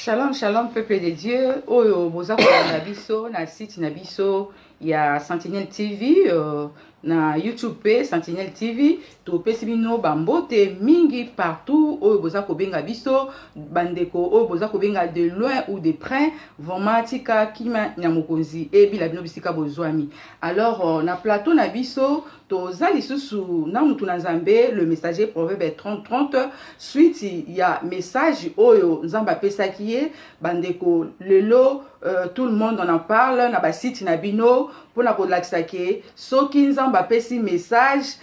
Shalom, shalom, peuple de Dieu. Oyo boza kolanda biso na site na biso ya Sentinelle TV, na YouTube pe Sentinelle TV. Topesi bino bambote mingi partout oyo boza kobenga biso, bandeko oyo boza kobenga de loin ou de près. Vraiment, tika kima na mokonzi ebila bino bisika bozwami. Alors, na plateau na biso toza lisusu na mutu na Nzambe, le messager Proverbe 30 30, suite ya message oyo Nzambe apesaki ye. Bandeko, lelo tout le monde en parle na basite na bino mpona kolakisa ke soki Nzambe apesi message,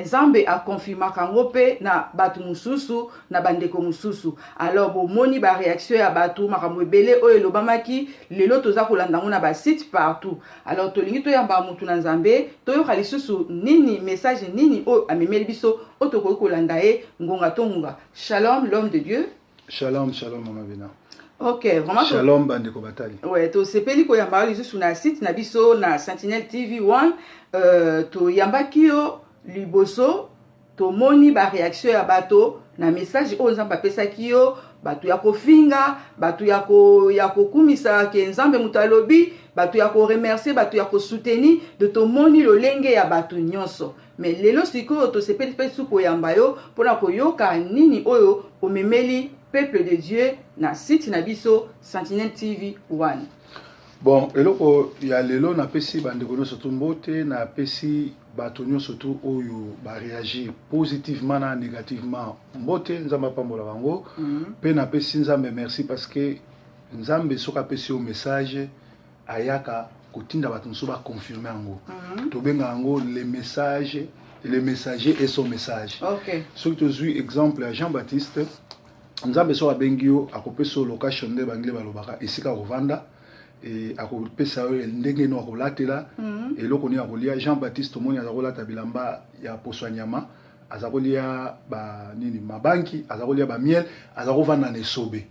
Nzambe akonfirmaka yango mpe na bato mosusu, na bandeko mosusu. Alors bomoni baréaction ya bato, makambo ebele oyo elobamaki, lelo toza kolanda yango na basite partout. Alors tolingi toyamba motu na Nzambe, toyoka lisusu nini, message nini oyo amemeli biso, oyo tokoki kolanda ye ngonga to ngonga. Shalom, l'homme de Dieu. Shalom, shalom, mama Bina. Ok, vraiment. Shalom, bandeko batali. Ouais, tosepeli koyamba yo lisusu na site na biso na Sentinelle TV 1. Toyambaki yo liboso, tomoni baréaction ya bato na message oyo Nzambe apesaki yo, bato ya kofinga, bato ya kokumisa ke Nzambe moto alobi, bato ya koremercier, bato ya kosoutenir. De tomoni lolenge ya bato nyonso. Mais lelo sikoyo tosepeli mpe su koyamba yo mpona koyoka nini oyo omemeli peuple de Dieu na site na biso Sentinelle TV 1. Bon, eloko ya lelo, napesi bandeko nyonso tu mbote, napesi bato nyonso tu oyo baréagir positivement na négativement mbote. Nzambe apambola bango. Mpe napesi Nzambe merci, parce que Nzambe soki apesi yo message, ayaka kotinda bato mosusu baconfirme yango. Tobenga yango le message, le messager et son message. Soki tozwi exemple ya Jean Baptiste, Nzambe soki abengi yo, akopesa yo location, nde banglais balobaka esika kovanda, e akopesa yo ndenge nini akolatela, eloko nini akolia. Jean Baptiste, omoni, aza kolata bilamba ya poso ya nyama, aza kolia banini, mabanki, aza kolia bamiel, aza kovanda na esobe,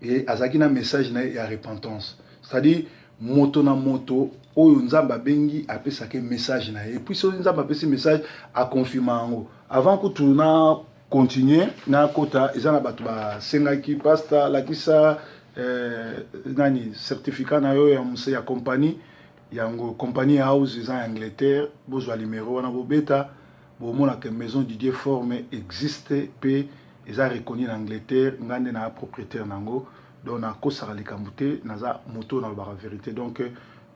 e azalaki na message na ye ya repentance. C'est-à-dire moto na moto oyo Nzambe abengi, apesaki message na ye. Et puis soki Nzambe apesi message, akonfirma yango. Avant kutu na continue, nakota, eza na bato basengaki: "Pasteur, lakisa nani, certificat na yo ya mose ya compagnie." Yango Company House eza ya Angleterre. Bozwa numero wana, bobeta, bomonaka Maison Didier Forme existe mpe eza reconnu na Angleterre. Ngai nde na propriétaire nango, donc nakosaka likambo te, naza moto nalobaka vérité. Donc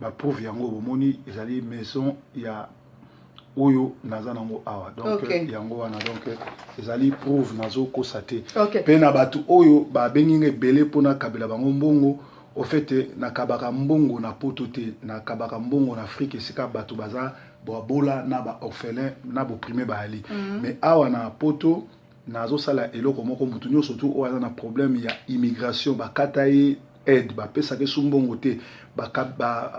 bapreuve yango bomoni, ezali maison ya oyo naza nango awa. Donc yango wana, donc ezali preuve, nazokosa te. Mpe na bato oyo babengi nga ebele mpona kabela bango mbongo, au fait nakabaka mbongo na Poto te, nakabaka mbongo na Afrique, esika bato baza babola na baorphelin na baopprimé bayali. Mais awa na Poto, nazosala eloko moko: motu nyonso tu oyo aza na problème ya immigration, bakata ye aide, bapesaka su mbongo te,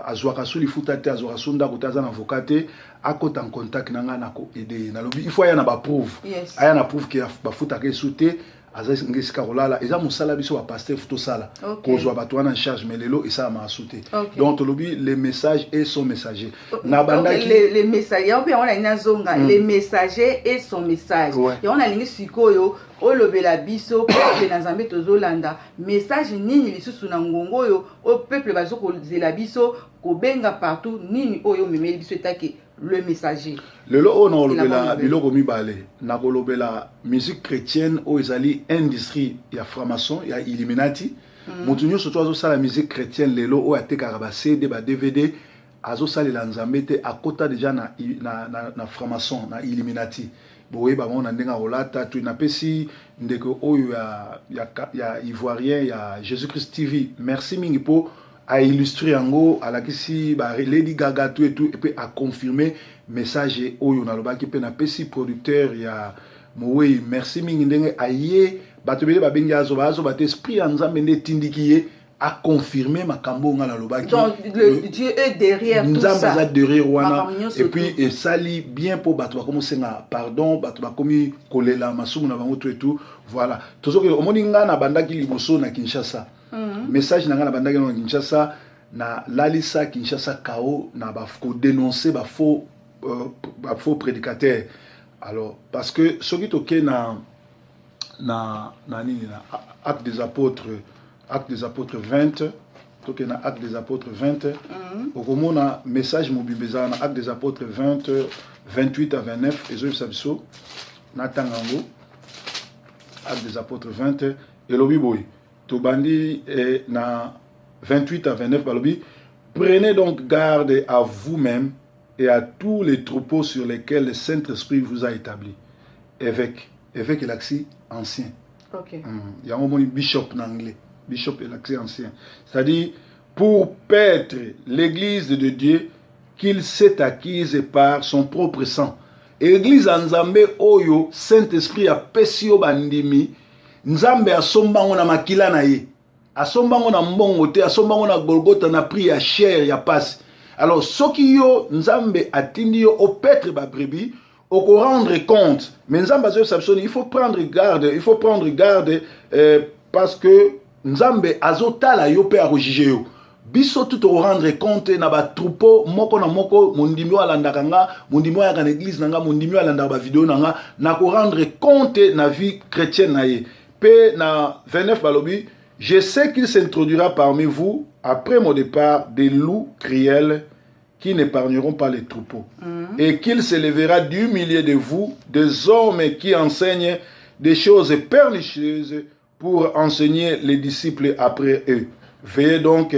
azwaka su lifuta te, azwaka su ndako te, aza na avocat te, akota en contact na ngai, na koaider ye. Nalobi il faut aya na bapreuve, aya na preuve ke bafutaka ye su te, aza nge esika kolala. Eza mosala biso bapasteur fu tosala, kozwa bato wana en charge. Mais lelo esalamaka su te. Donc tolobi le message et son messager. Na bandaki le message yango mpe, yango nalingi nazonga, le messager et son message. Yango nalingi sikoyo olobela biso, peuple na Nzambe tozolanda message nini lisusu na ngongo oyo, oyo peuple bazokozela biso kobenga partout, nini oyo omemeli biso etake le messager? Lelo oyo nakolobela biloko mibale. Nakolobela musique chrétienne oyo ezali industrie ya franc-maçon, ya Illuminati. Moto nyonso to azosala musique chrétienne lelo, oyo atekaka ba CD, ba DVD, azosalela Nzambe te, akota déjà na franc-maçon, na Illuminati. Boyeba bango na ndenge akolata to. Napesi ndeko oyo ya Ivoirien ya Jésus Christ TV merci mingi mpo aillustre yango, alakisi ba Lady Gaga, tout et tout, et puis aconfirme message oyo nalobaki. Mpe napesi producteur ya Mowei merci mingi ndenge aye. Bato ebele babengi azoba. Azoba te, esprit ya Nzambe nde etindiki ye aconfirme makambo oyo nga nalobaki. Nzambe aza derrière wana. Et puis esali bien mpo bato bakomi osenga pardon, bato bakomi kolela masumu na bango, tout et tout. Voilà, tozokende. Omoni, nga nabandaki liboso na Kinshasa. Message na ngai, nabandaki na Kinshasa, nalalisa Kinshasa kao na kodénonce bafaux prédicateur. Alors parce que soki toke na nini, na Acte des Apôtres, Acte des Apôtres 20, tokende na Acte des Apôtres 20. Okomona message mobimba eza na Acte des Apôtres 20, 28 à 29. Ezoyebisa biso, natanga yango. Acte des Apôtres 20 elobi boye, tobandi na 28 à 29. Balobi: "Prenez donc garde à vous-même et à tous les troupeaux sur lesquels le Saint-Esprit vous a établi évêque." Évêque elakisi ancien. Yango omoni bishop na anglais, bishop elakisi ancien, c'est-à-dire "pour paître l'église de Dieu qu'il s'est acquise par son propre sang". Église ya Nzambe oyo Saint-Esprit apesi yo bandimi, Nzambe asomba yango na makila na ye, asomba yango na mbongo te, asomba yango na Golgota na prix ya cher, ya pasi. Alors soki yo Nzambe atindi yo opaître babrebis, okorendre compte. Mais Nzambe azoyebisa biso: il faut prendre garde, il faut prendre garde, parce que Nzambe azotala yo mpe akojuger yo. Biso tu tokorendre compte na batroupeau moko na moko. Mondimi oyo alandaka nga, mondimi oyo ayaka na église na nga, mondimi oyo alandaka bavideo na nga, na korendre compte na vie chrétienne na ye. Mpe na 29 balobi: "Je sais qu'il s'introduira parmi vous après mon départ des loups cruels qui n'épargneront pas les troupeaux et qu'il s'élèvera du milieu de vous des hommes qui enseignent des choses pernicieuses pour enseigner les disciples après eux. Veillez donc,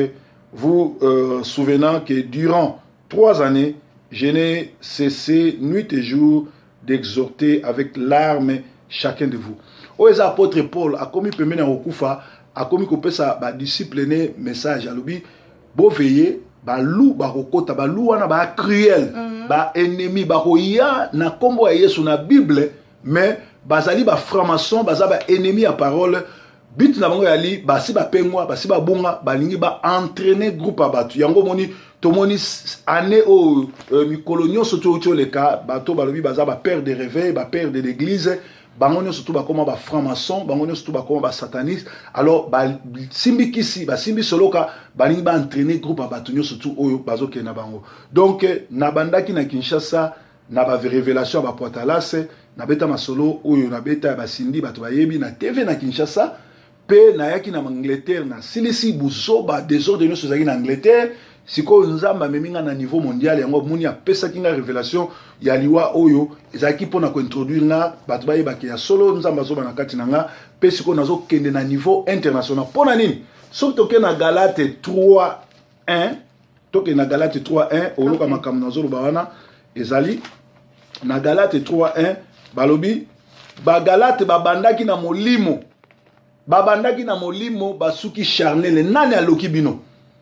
vous souvenant que durant 3 années, je n'ai cessé nuit et jour d'exhorter avec larmes chacun de vous." Oyo eza apôtre Paul, akomi pembeni ya kokufa, akomi kopesa badisciple ne message. Alobi: boveiller, baloups bakokota. Baloups wana baa cruel, baennemi bakoya na nkombo ya Yesu na Bible, mais bazali bafranc-maçon, baza baennemi ya parole. But na bango yali basi bapengwa, basi babunga, balingi baentraîner groupe ya bato. Yango omoni, tomoni année oyo, mikolo nyonso touti oleka, bato balobi baza bapère de réveil, bapère de l'église, bango nyonso tu bakóma bafranc-maçon, bango nyonso tu bakóma basataniste. Alors basimbi kisi, basimbi soloka, balingi baentraîner groupe ya bato nyonso tu oyo bazokende na bango. Donc nabandaki na Kinshasa na barévélation ya bapoitalase, nabeta masolo oyo nabeta ya basindi, bato bayebi na TV na Kinshasa. Mpe nayaki na Angleterre, nasilisi buzoba, désordre nyonso ezalaki na Angleterre. Sikoyo Nzambe amemi nga na niveau mondial. Yango moni apesaki nga révélation ya liwa oyo ezalaki mpona kointroduire nga, bato bayebaki ya solo Nzambe azoba na kati na nga. Mpe sikoyo nazokende na niveau international. Mpo na nini? Soki tokende na Galate 3 1, tokende na Galate 3 1, oloka makambo nazoloba wana ezali na Galate 3 1. Balobi Bagalate babandaki na molimo, babandaki na molimo, basuki charnel. Nani aloki bino?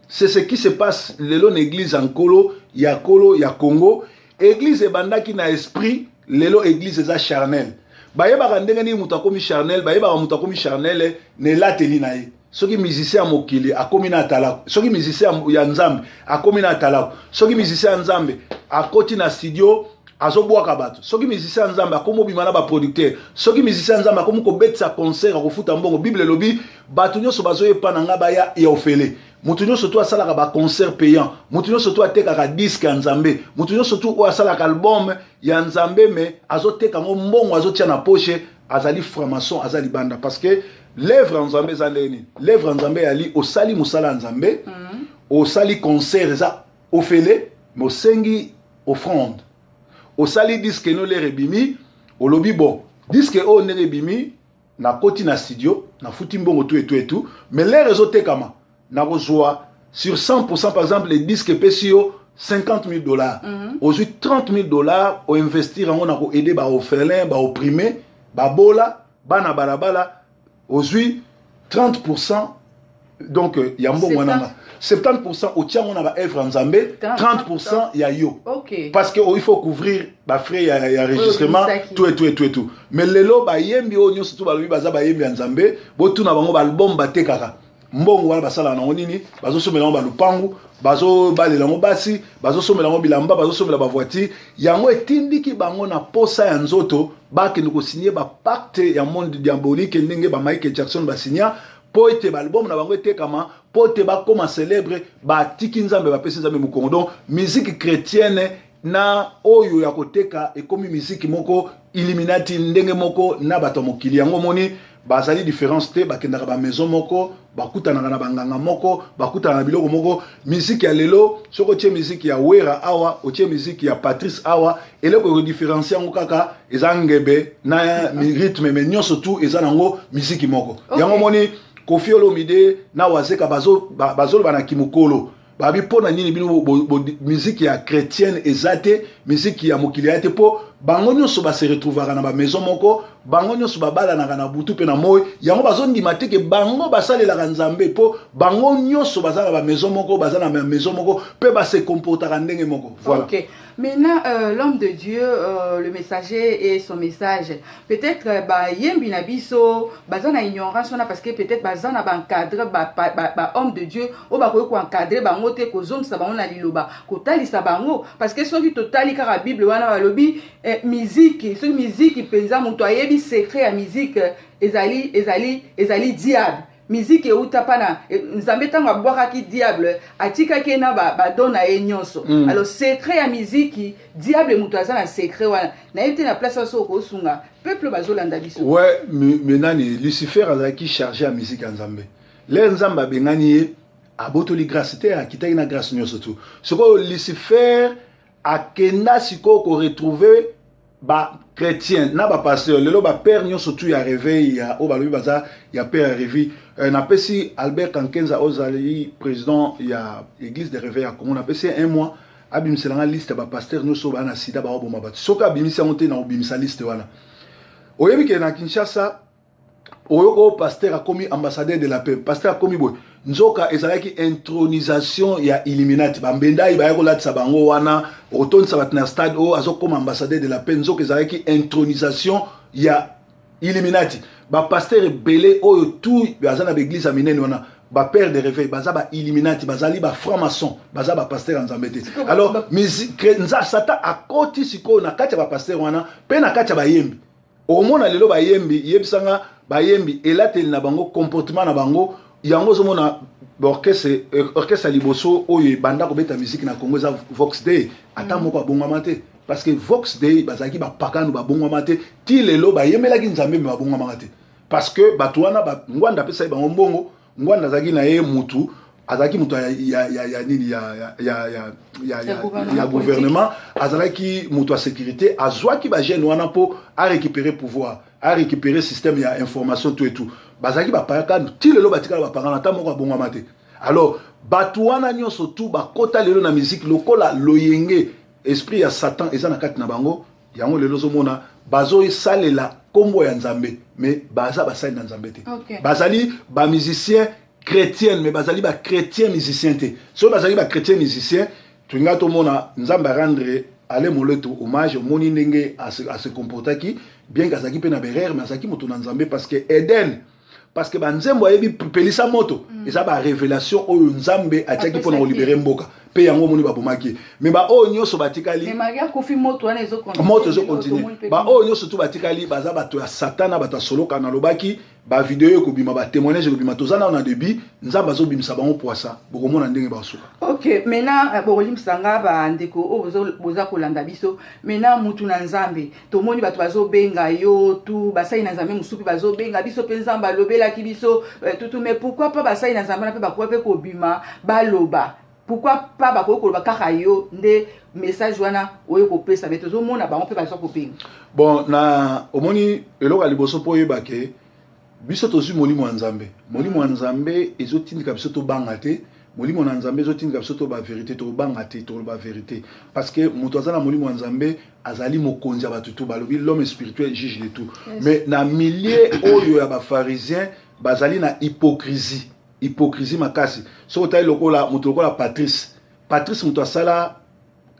C'est ce qui se passe lelo na église ya Nkolo, ya Nkolo ya Congo. Église ebandaki na esprit, lelo église eza charnel. Bayebaka ndenge nini moto akomi charnel? Bayebaka moto akomi charnel na elateli na ye. Soki musicien ya mokili akomi na atalako, soki musicien ya Nzambe akomi na atalako, soki musicien ya Nzambe akoti na studio azobwaka bato, soki musicien ya Nzambe akomi obima na baproducteur, soki musicien ya Nzambe akomi kobetisa concert, akofuta mbongo. Bible elobi: bato nyonso bazoyepa na nga baya ya ofele. Moto nyonso tu asalaka baconcert payant, moto nyonso tu atekaka disque ya Nzambe, moto nyonso tu oyo asalaka album ya Nzambe mais azoteka yango, mbongo azotia na poche, azali franc-maçon, aza libanda. Parce que l'œuvre ya Nzambe eza ndenge nini? L'œuvre ya Nzambe eyali osali mosala ya Nzambe, osali concert eza ofele mais osengi offrande. Osali disque no, lere ebimi, olobi: bon, disque oyo ndenge ebimi, nakoti na studio, nafuti mbongo tu etu etu, mais lere ezotekama, nakozwa sur 100%. Par exemple, le disque epesi yo 50 000 $, ozwi 30 000 $, oinvestir yango na koaider baorphelin, baopprimé, babola, bana balabala. Ozwi 30, donc ya mbongo wana, 70 otia yango na baœuvre ya Nzambe, 30 ya yo, parce que oh, il faut couvrir bafrais ya enregistrement, tout et tout et tout et tout. Mais lelo bayembi oyo nyonso tu balobi baza bayembi ya Nzambe, botuna bango baalbum batekaka, mbongo wana basalaka nango nini? Bazosomela yango balupangu, bazobalela yango basi, bazosomela yango bilamba, bazosomela bavoiture. Yango etindiki bango na posa ya nzoto, bakende kosigner bapacte ya monde diabolique, ndenge ba Michael Jackson basinya mpo ete baalbum na bango etekama, mpo ete bakóma célèbre. Batiki Nzambe, bapesi Nzambe mokongo. Donc musique chrétienne na oyo ya koteka ekomi musique moko illuminati, ndenge moko na bato ya mokili. Yango moni Bazali différence te. Bakendaka bamaison moko, bakutanaka na banganga moko, bakutana na biloko moko. Musique ya lelo, soki otie musique ya Wera awa, otie musique ya Patrice awa, eloko ekodifférencier yango kaka eza ngebe na rythme, mais nyonso tu eza nango musique moko. Yango omoni Kofi Olomide na Wazeka bazoloba na kimokolo, babi mpo na nini bino musique ya chrétienne eza te, musique ya mokili ya te? Mpo bango nyonso base retrouvaka na bamaison moko, bango nyonso babalanaka na butu mpe na moi. Yango bazondima te ke bango basalelaka Nzambe, mpo bango nyonso baza na bamaison moko, baza na maison moko mpe base comportaka ndenge moko. Voilà. Ok. Maintenant, l'homme de Dieu, le messager et son message. Peut-être, bah, yembi na biso, baza na ignorance wana, parce que peut-être baza na ba encadre ba homme de Dieu, o ba ko encadrer bango te, kozongisa bango na liloba, kotalisa bango, parce que soki totali kaka Bible wana, balobi musique, soki musique mpenza, moto ayebi secret ya musique ezali diable. Musique euta mpa na Nzambe. Ntango abwakaki diable, atikaki ye na badon na ye nyonso. Alors secret ya miziki, diable moto aza na secret wana. Nayebi te na place wana soki okosunga peuple bazolanda biso. Ouais, mais nani, Lucifer azalaki chargé ya musique ya Nzambe. Le Nzambe abengani ye, abotoli grâce te, akitaki na grâce nyonso tu. Sikoyo Lucifer akenda sikoyo koretrouver bachrétien na bapasteur. Lelo bapère nyonso tu ya réveil ya oyo balobi baza ya père ya réveil, napesi Albert Kankenza oyo ozali président ya Église de réveil ya Congo, napesi ye un mois abimiselanga liste ya bapasteur nyonso oyo baa na sida, baoboma bato. Soki abimisi yango te, na kobimisa liste wana. Oyebi ke na Kinshasa, oyoka oyo pasteur akomi ambassadeur de la paix, pasteur akomi boye, nzoka ezalaki intronisation ya Illuminati. Bambendai baya kolatisa bango wana, okotondisa bato na stade, oyo azokoma ambassadeur de la paix, nzoka ezalaki intronisation ya Illuminati. Bapasteur ebele oyo tu baza na baeglise ya minene wana, bapère de réveil, baza bailluminati, bazali bafranc maçon, baza bapasteur ya Nzambe te. Alors Satan akoti sikoyo na kati ya bapasteur wana mpe na kati ya bayembi. Okomona lelo bayembi, yebisanga, bayembi, elateli na bango, comportement na bango, yango ozomona orchestre. Orchestre ya liboso oyo ebanda kobeta musique na Congo eza Vox Day. Ata moko abongwama te, parce que Vox Day bazalaki bapakano, babongwama te ti lelo. Bayembelaki Nzambe, me babongwamaka te, parce que bato wana, Ngwanda apesaki bango mbongo. Ngwanda azalaki na ye mutu, azalaki moto ya nini, ya gouvernement, azalaki moto ya sécurité. Azwaki bajeune wana mpo arécupérer pouvoir, arécupérer système ya information, tout et tout. Bazalaki bapakano ti lelo, batikala bapakano, ata moko abongwama te. Alors bato wana nyonso tu bakota lelo na musique lokola loyenge, esprit ya Satan eza na kati na bango. Yango lelo ozomona bazosalela nkombo ya Nzambe, mais baza basali na Nzambe te. Bazali bamusicien chrétienne, mais bazali bachrétien musicien te. Soki bazali bachrétien musicien, tolinga tomona Nzambe arendre Ale Moleto hommage. Omoni ndenge ase comportaki, bien que azalaki mpe na berere, mais azalaki moto na Nzambe, parce que Eden, parce que banzembo ayebi pelisa moto, eza barévélation oyo Nzambe atiaki mpona kolibérer mboka. Mpe yango omoni babomaki ye. Mais baoyo nyonso batikali, moto ezocontinuer. Baoyo nyonso tu batikali baza bato ya Satana, bato ya soloka. Nalobaki bavideo ekobima, batémoignage ekobima. Toza nano na début. Nzambe azobimisa bango poisa, bokomona ndenge basuka. Ok, maintenant bokolimbisa nga, bandeko oyo boza kolanda biso. Maintenant, mutu na Nzambe, tomoni bato bazobenga yo tu, basali na Nzambe mosusu mpe bazobenga biso mpe, Nzambe alobelaki biso tutu. Mais pourquoi pas basali na Nzambe wana mpe bakoka mpe kobima baloba? Pourquoi pas bakoki koloba kaka yo nde message wana oyo kopesa? Me tozomona bango mpe baza kobenga. Bon, na omoni eloko ya liboso mpo oyeba ke biso tozwi molimo ya Nzambe. Molimo ya Nzambe ezotindika biso tobanga te. Molimo na Nzambe ezotindika biso toba vérité, tobanga te, toloba vérité, parce que moto aza na molimo ya Nzambe azali mokonzi ya bato tu. Balobi l'homme spirituel juge de tout. Mais na milieu oyo ya bapharisien, bazali na hypocrisie, hypocrisie makasi. Soki otali lokola moto lokola Patrice, Patrice moto asala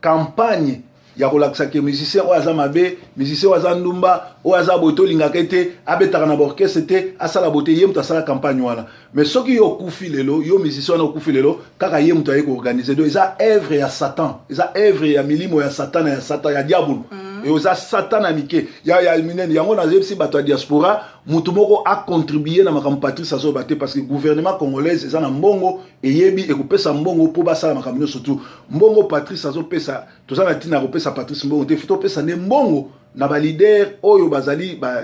campagne ya kolakisa ke musicien oyo aza mabe, musicien oyo aza ndumba, oyo aza boye, tolingaka ete abetaka na baorchestre te, asala boye te. Ye moto asala campagne wana. Mais soki yo okufi lelo, yo musicien wana okufi lelo, kaka ye moto aye koorganiser. Donc eza œuvre ya Satan, eza œuvre ya milimo ya Satan, ya Satan, ya diabolo. Eza Satan na mike ya minene. Yango nazeyebisi bato ya diaspora, motu moko acontribuer na makambo Patrice azoyoba te, parce que gouvernement congolaise eza na mbongo, eyebi ekopesa mbongo mpo basala makambo nyonso tu. Mbongo Patrice azopesa, toza na ntina ya kopesa Patrice mbongo te. Topesa nde mbongo. na baleader oyo bazali ba,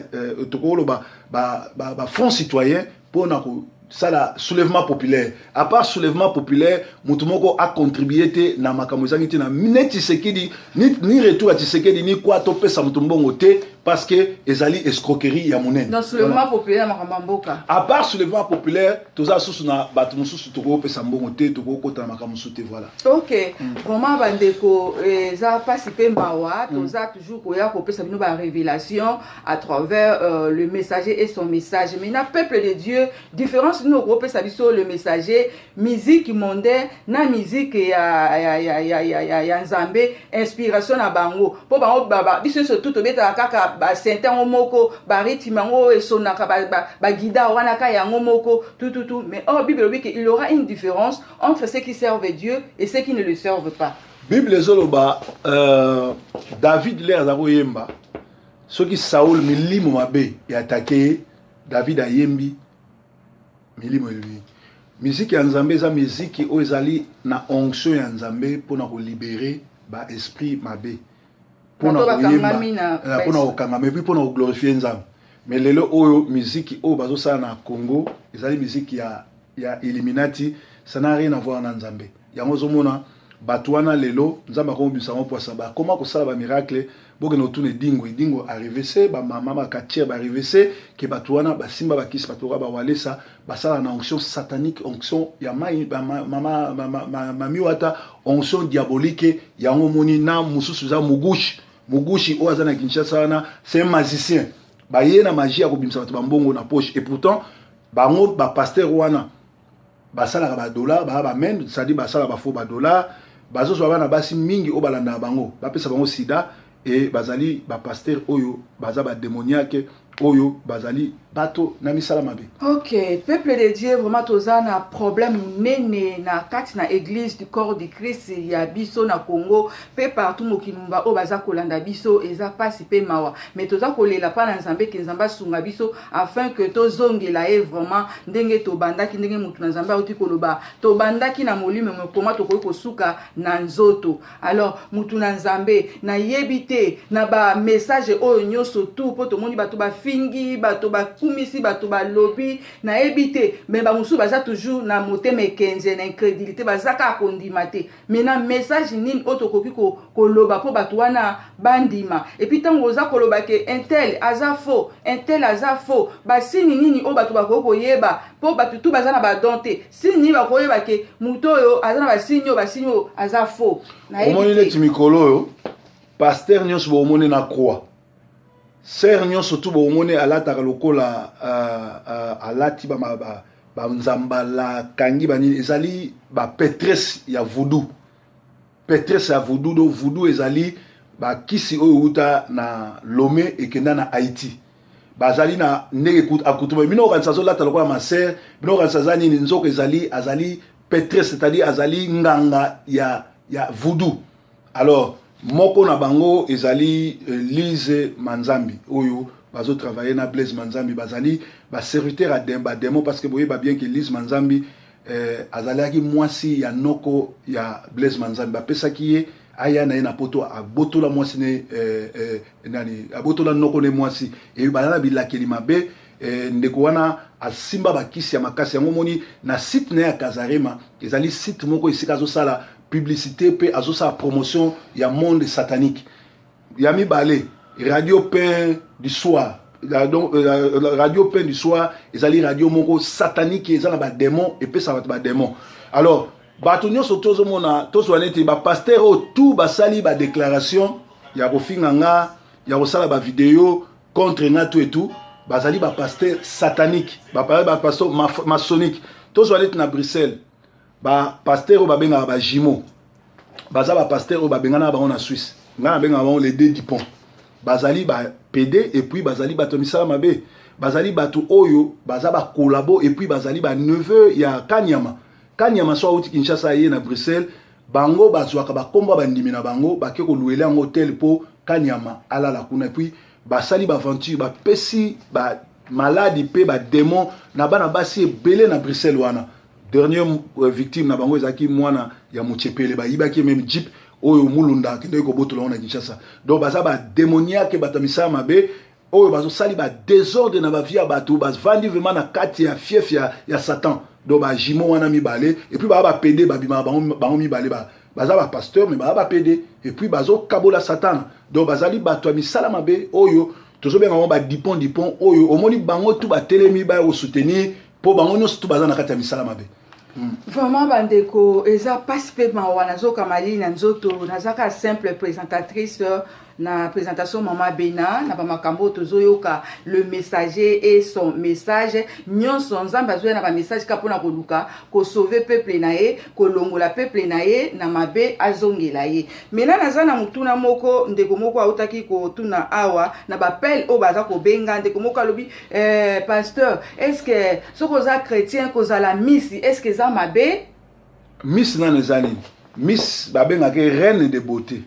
tokoloba ba, ba, ba front citoyen mpona kosala soulèvement populaire. À part soulèvement populaire, motu moko acontribue te na makambo ezangi te na ne Tshisekedi ni retour ya Tshisekedi ni kwa topesa motu mbongo te, parce que ezali escroquerie ya monene. Donc soulèvement populaire na makambo ya mboka. À part soulèvement populaire, toza susu na bato mosusu, tokopesa mbongo te, tokokota na makambo mosusu te, voilà. Ok, vraiment bandeko, eza mpasi mpe mawa. Toza toujours koya kopesa bino barévélation à travers le messager et son message. Maintenant, peuple de Dieu, différence nini okopesa biso, le messager, musique mondaine na musique ya Nzambe, inspiration na bango? Mpo bango biso nyonso tu tobetaka kaka basynthé yango moko, barythme yango esonaka, baguitare wana ka yango moko, tututu. Mais or Bible elobi ke il y aura une différence entre ceux qui servent Dieu et ceux qui ne le servent pas. Bible ezoloba, David le aza koyemba, soki Saul milimo mabe eattaquer ye, David ayembi, milimo elobi. Miziki ya Nzambe eza miziki oyo ezali na onction ya Nzambe mpona kolibérer baesprit mabe, mpona koyemba, mpona kokangama, et puis mpona koglorifier Nzambe. Mais lelo oyo, miziki oyo bazosala na Congo ezali miziki ya Illuminati, ça n'a rien à voir na Nzambe. Yango ozomona bato wana lelo, Nzambe akomobimisa bango poasa, bakoma kosala bamiracle. Bokende kotuna Edingo, Edingo arrivese, bamama bakatiere baarrivese ke bato wana basimba bakisi, bato oka bawalesa basala na onction satanique, onction ya mai mami wata, onction diabolique. Yango omoni na mosusu eza Mugushi. Mugushi oyo aza na Kinshasa wana, c'est un magicien. Baye na magie ya kobimisa bato bambongo na poche, et pourtant bango bapasteur wana basalaka badollar, baya bamene, c'est-à-dire basala bafaux badollar, bazozwa bana basi mingi oyo balandaka bango, bapesa bango sida. E bazali bapasteur oyo baza badémoniaque, oyo bazali bato na misala mabe. Ok, peuple de Dieu, vraiment toza na problème monene na kati na Église du Corps du Christ ya biso na Congo mpe partout mokili mobimba oyo baza kolanda biso. Eza mpasi mpe mawa, mais toza kolela mpa na Nzambe ke Nzambe asunga biso afin ke tozongela ye vraiment ndenge tobandaki, ndenge motu na Nzambe auti koloba, tobandaki na molimo, mokoma tokoki kosuka na nzoto. Alors motu na Nzambe, nayebi te na bamessage oyo nyonso tu, mpo tomoni bato bafingi, bato bakumisi, bato balobi, nayebi te, mais bamosusu baza toujours na motema ekenze, na incrédulité, baza kaka kondima te. Mais na message nini oyo tokoki koloba mpo bato wana bandima? Et puis ntango oza koloba ke un tel aza faux, un tel aza faux, basigne nini oyo bato bakoki koyeba? Mpo bato tu baza na badon te. Signe nini bakoyeba ke moto oyo aza na basigne oyo, basigne oyo aza faux? Omoni neti mikolo oyo, pasteur nyonso boomoni na croix, sœur nyonso tu boomoni alataka lokola alati banzambala, akangi banini, ezali baprêtresse ya voodoo, prêtresse ya voodoo. Do voodoo ezali bakisi oyo euta na Lome, ekenda na Haïti. Bazali na ndenge akutuma bino, okanisa azolata lokola masere, bino okanisa aza nini, nzoko ezali azali prêtresse, c'est-à-dire azali nganga ya voodoo. Alors moko na bango ezali Lise Manzambi oyo bazotravaille na Blaise Manzambi, bazali baserviteur ya badémon, parce que boyeba bien ke Lise Manzambi azalaki mwasi ya noko ya Blaise Manzambi. Bapesaki ye aya na ye na Poto, abotola mwasi ne nani, abotola noko ne mwasi, e baza na bilakeli mabe. Ndeko wana asimba bakisi ya makasi. Yango omoni na site na ye ya Kazarema, ezali site moko esika azosala publicité mpe azosala promotion ya monde satanique. Ya mibale, Radio Pain du Soir. Donc, Radio Pain du Soir ezali radio moko satanique, eza na badémon, epesaka bato badémon. Alors bato nyonso tozomona, tozwa neti bapasteur oyo tu basali badéclaration ya kofinga nga, ya kosala bavideo contre nga, tout et tout, bazali bapasteur satanique, bapasteur maçonnique. Tozwa neti na Bruxelles, bapasteur oyo babengaka bajumeau, baza bapasteur oyo babengana bango na Suisse. Ngai nabengaka bango les deux Dupont. Bazali bapédé, et puis bazali bato ya misala mabe, bazali bato oyo baza bacollabo, et puis bazali baneveu ya Kanyama. Kanyama so auti Kinshasa, ye na Bruxelles, bango bazwaka bakombo ya bandimi na bango, bake koluela yango hotel mpo Kanyama alala kuna. Et puis basali baaventure, bapesi bamaladi mpe badémon na bana basi ebele na Bruxelles wana. Dernier victime na bango ezalaki mwana ya Mochepele, bayibaki même jeep. Oyo Mulunda akendeki kobotola yango na Kinshasa. Donc baza badémoniaque, bato ya misala mabe oyo bazosali badésordre na bavie ya bato. Bavandi vraiment na kati ya fief ya Satan. Donc bajumeaux wana mibale, et puis baa bapédés, babimaka bango mibale, baza bapasteur mais baa bapédés, et puis bazokabola Satana. Donc bazali bato ya misala mabe oyo tozobenga bango badipon dipon. Oyo omoni bango tu batelemi, baya kosoutenir, mpo bango nyonso tu baza na kati ya misala mabe. Vraiment bandeko, eza mpasi mpe mawa. Nazoka malili na nzoto. Naza kaka simple présentatrice na présentation Mama Bena na bamakambo oyo tozoyoka, le messager et son message. Nyonso Nzambe azoya na bamessage kaka mpona koluka kosauver peuple na ye, kolongola peuple na ye na mabe, azongela ye. Mena naza na motuna moko. Ndeko moko autaki kotuna awa na baappel oyo baza kobenga. Ndeko moko alobi: "Pasteur, est ce que soki oza chrétien, kozala miss, est ce que eza mabe?" Miss nano eza nini? Miss babengaka reine de beauté.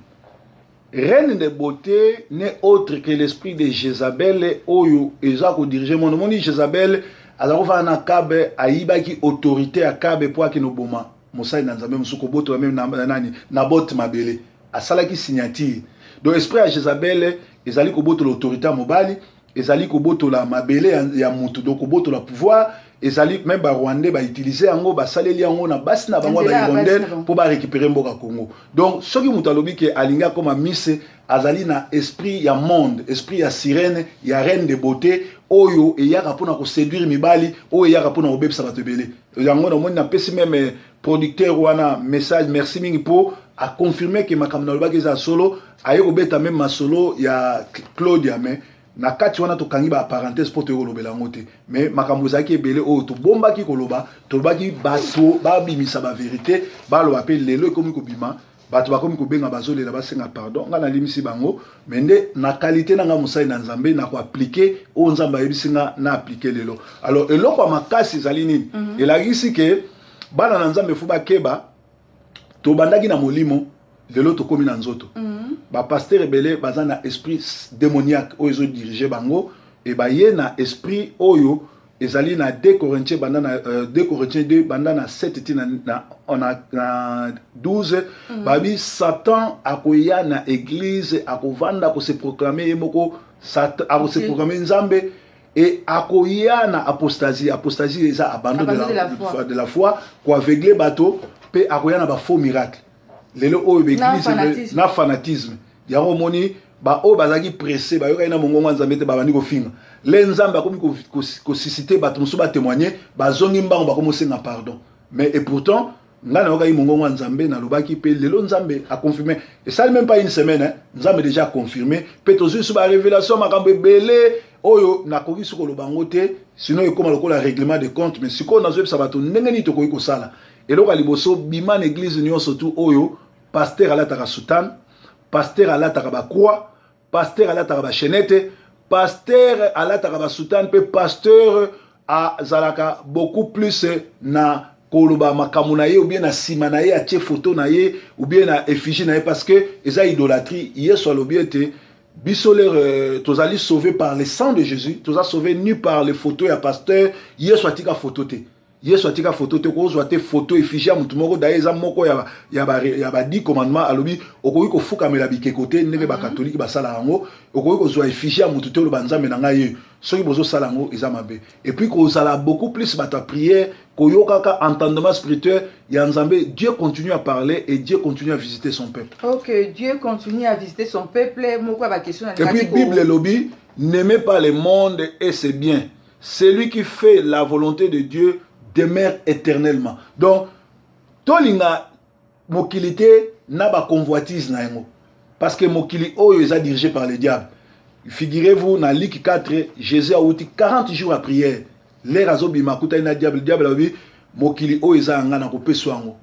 Reine de beauté n'est autre que l'esprit de Jézabel oyo eza kodiriger monde. Omoni, Jézabel aza kofanda na Akabe, ayibaki autorité ya Akabe mpo akende oboma mosali na Nzambe mosusu, kobotola même na nani, Nabote mabele, asalaki signature. Donc esprit ya Jézabel ezali kobotola autorité ya mobali, ezali kobotola mabele ya mutu, donc kobotola pouvoir. Ezali même Barwandais bautiliser yango, basaleli yango na basi na bango ya bahirondelle mpo barécupérer mboka Congo. Donc soki moto alobi ke alingi akóma miss, azali na esprit ya monde, esprit ya sirène, ya reine de beauté oyo eyaka mpona koséduire mibali, oyo eyaka mpona kobebisa bato ebele. Yango namoni napesi même producteur wana message, merci mingi mpo aconfirme ke makambo nalobaki eza solo. Aye kobeta même masolo ya Claudia, mais na kati wana tokangi baparenthèse mpo toyei kolobela yango te. Mais makambo ezalaki ebele oyo tobombaki koloba, tolobaki bato babimisa bavérité, baloba. Mpe lelo ekomi kobima, bato bakomi kobenga, bazolela, basenga pardon. Ngai nalimisi bango, mais nde na qualité na ngai mosali na Nzambe, na koappliquer oyo Nzambe ayebisi nga na appliquer lelo. Alors eloko ya makasi ezali nini? Elakisi ke bana na Nzambe faut bakeba. Tobandaki na molimo, lelo tokómi na nzoto. Bapasteur ebele baza na esprit démoniaque oyo ezodirige bango e baye na esprit oyo ezali na 2 Corinthiens, banda na 2 Corinthiens 2, banda na 7 ti na 12. Babi Satan akoya na église, akovanda, akose proclamer ye moko, akose proclamer Nzambe e akoya na apostasie. Apostasie eza abandon de la foi, koaveugler bato, mpe akoya na bafaux miracle. Lelo oyo baeglise na fanatisme, yango omoni baoyo bazalaki pressé, bayokaki na mongongo ya Nzambe te, babandi kofinga le Nzambe. Akomi kosusciter bato mosusu batémoigne, bazongi mbango, bakomi osenga pardon. Mais et pourtant ngai nayokaki mongongo ya Nzambe, nalobaki, mpe lelo Nzambe aconfirme. Esali même pas une semaine, hein? Nzambe déjà aconfirme, mpe tozwi so barévélation, makambo ebele oyo nakoki so koloba yango te, sinon ekóma lokola règlement de compte. Mais sikoyo nazoyebisa bato ndenge nini tokoki kosala. Eloko ya liboso, bima na église nyonso tu oyo pasteur alataka soutane, pasteur alataka bacroix, pasteur alataka bachaînette, pasteur alataka basoutane, mpe pasteur azalaka beaucoup plus na koloba makambo na ye, ou bien na nsima na ye atie photo na ye, ou bien na effigie na ye, parce que eza idolâtrie. Yesu alobi ete biso lere tozali sauvé par le sang de Jésus, toza sauvé ni par les photos ya pasteur. Yesu atika photo te, Yesu atika photo te. Kozwa te photo, effigie ya motu moko. Daye eza moko ya ba 10 commandement. Alobi okoki kofukamela bikeko te, ndenge bakatolike basala yango. Okoki kozwa effigie ya motu te, oloba Nzambe na ngai ye. Soki bozosala yango, eza mabe. Et puis kozala beaucoup plus bato ya prière, koyokaka entendement spirituel ya Nzambe. Dieu continue à parler et Dieu continue à visiter son peuple. Ok, Dieu continue à visiter son peuple. Moko ya baquestion. Et puis Bible elobi: "N'aimez pas le monde et ses biens. Celui qui fait la volonté de Dieu demeure éternellement." Donc tolinga mokili te na baconvoitise na yango, parce que mokili oyo eza dirigé par le diable. Figurez-vous, na Luc 4, Jésus awuti 40 jours ya prière. L'heure azobima, akutani na diable. Diable alobi: "Mokili oyo eza ya nga, na kopesa yango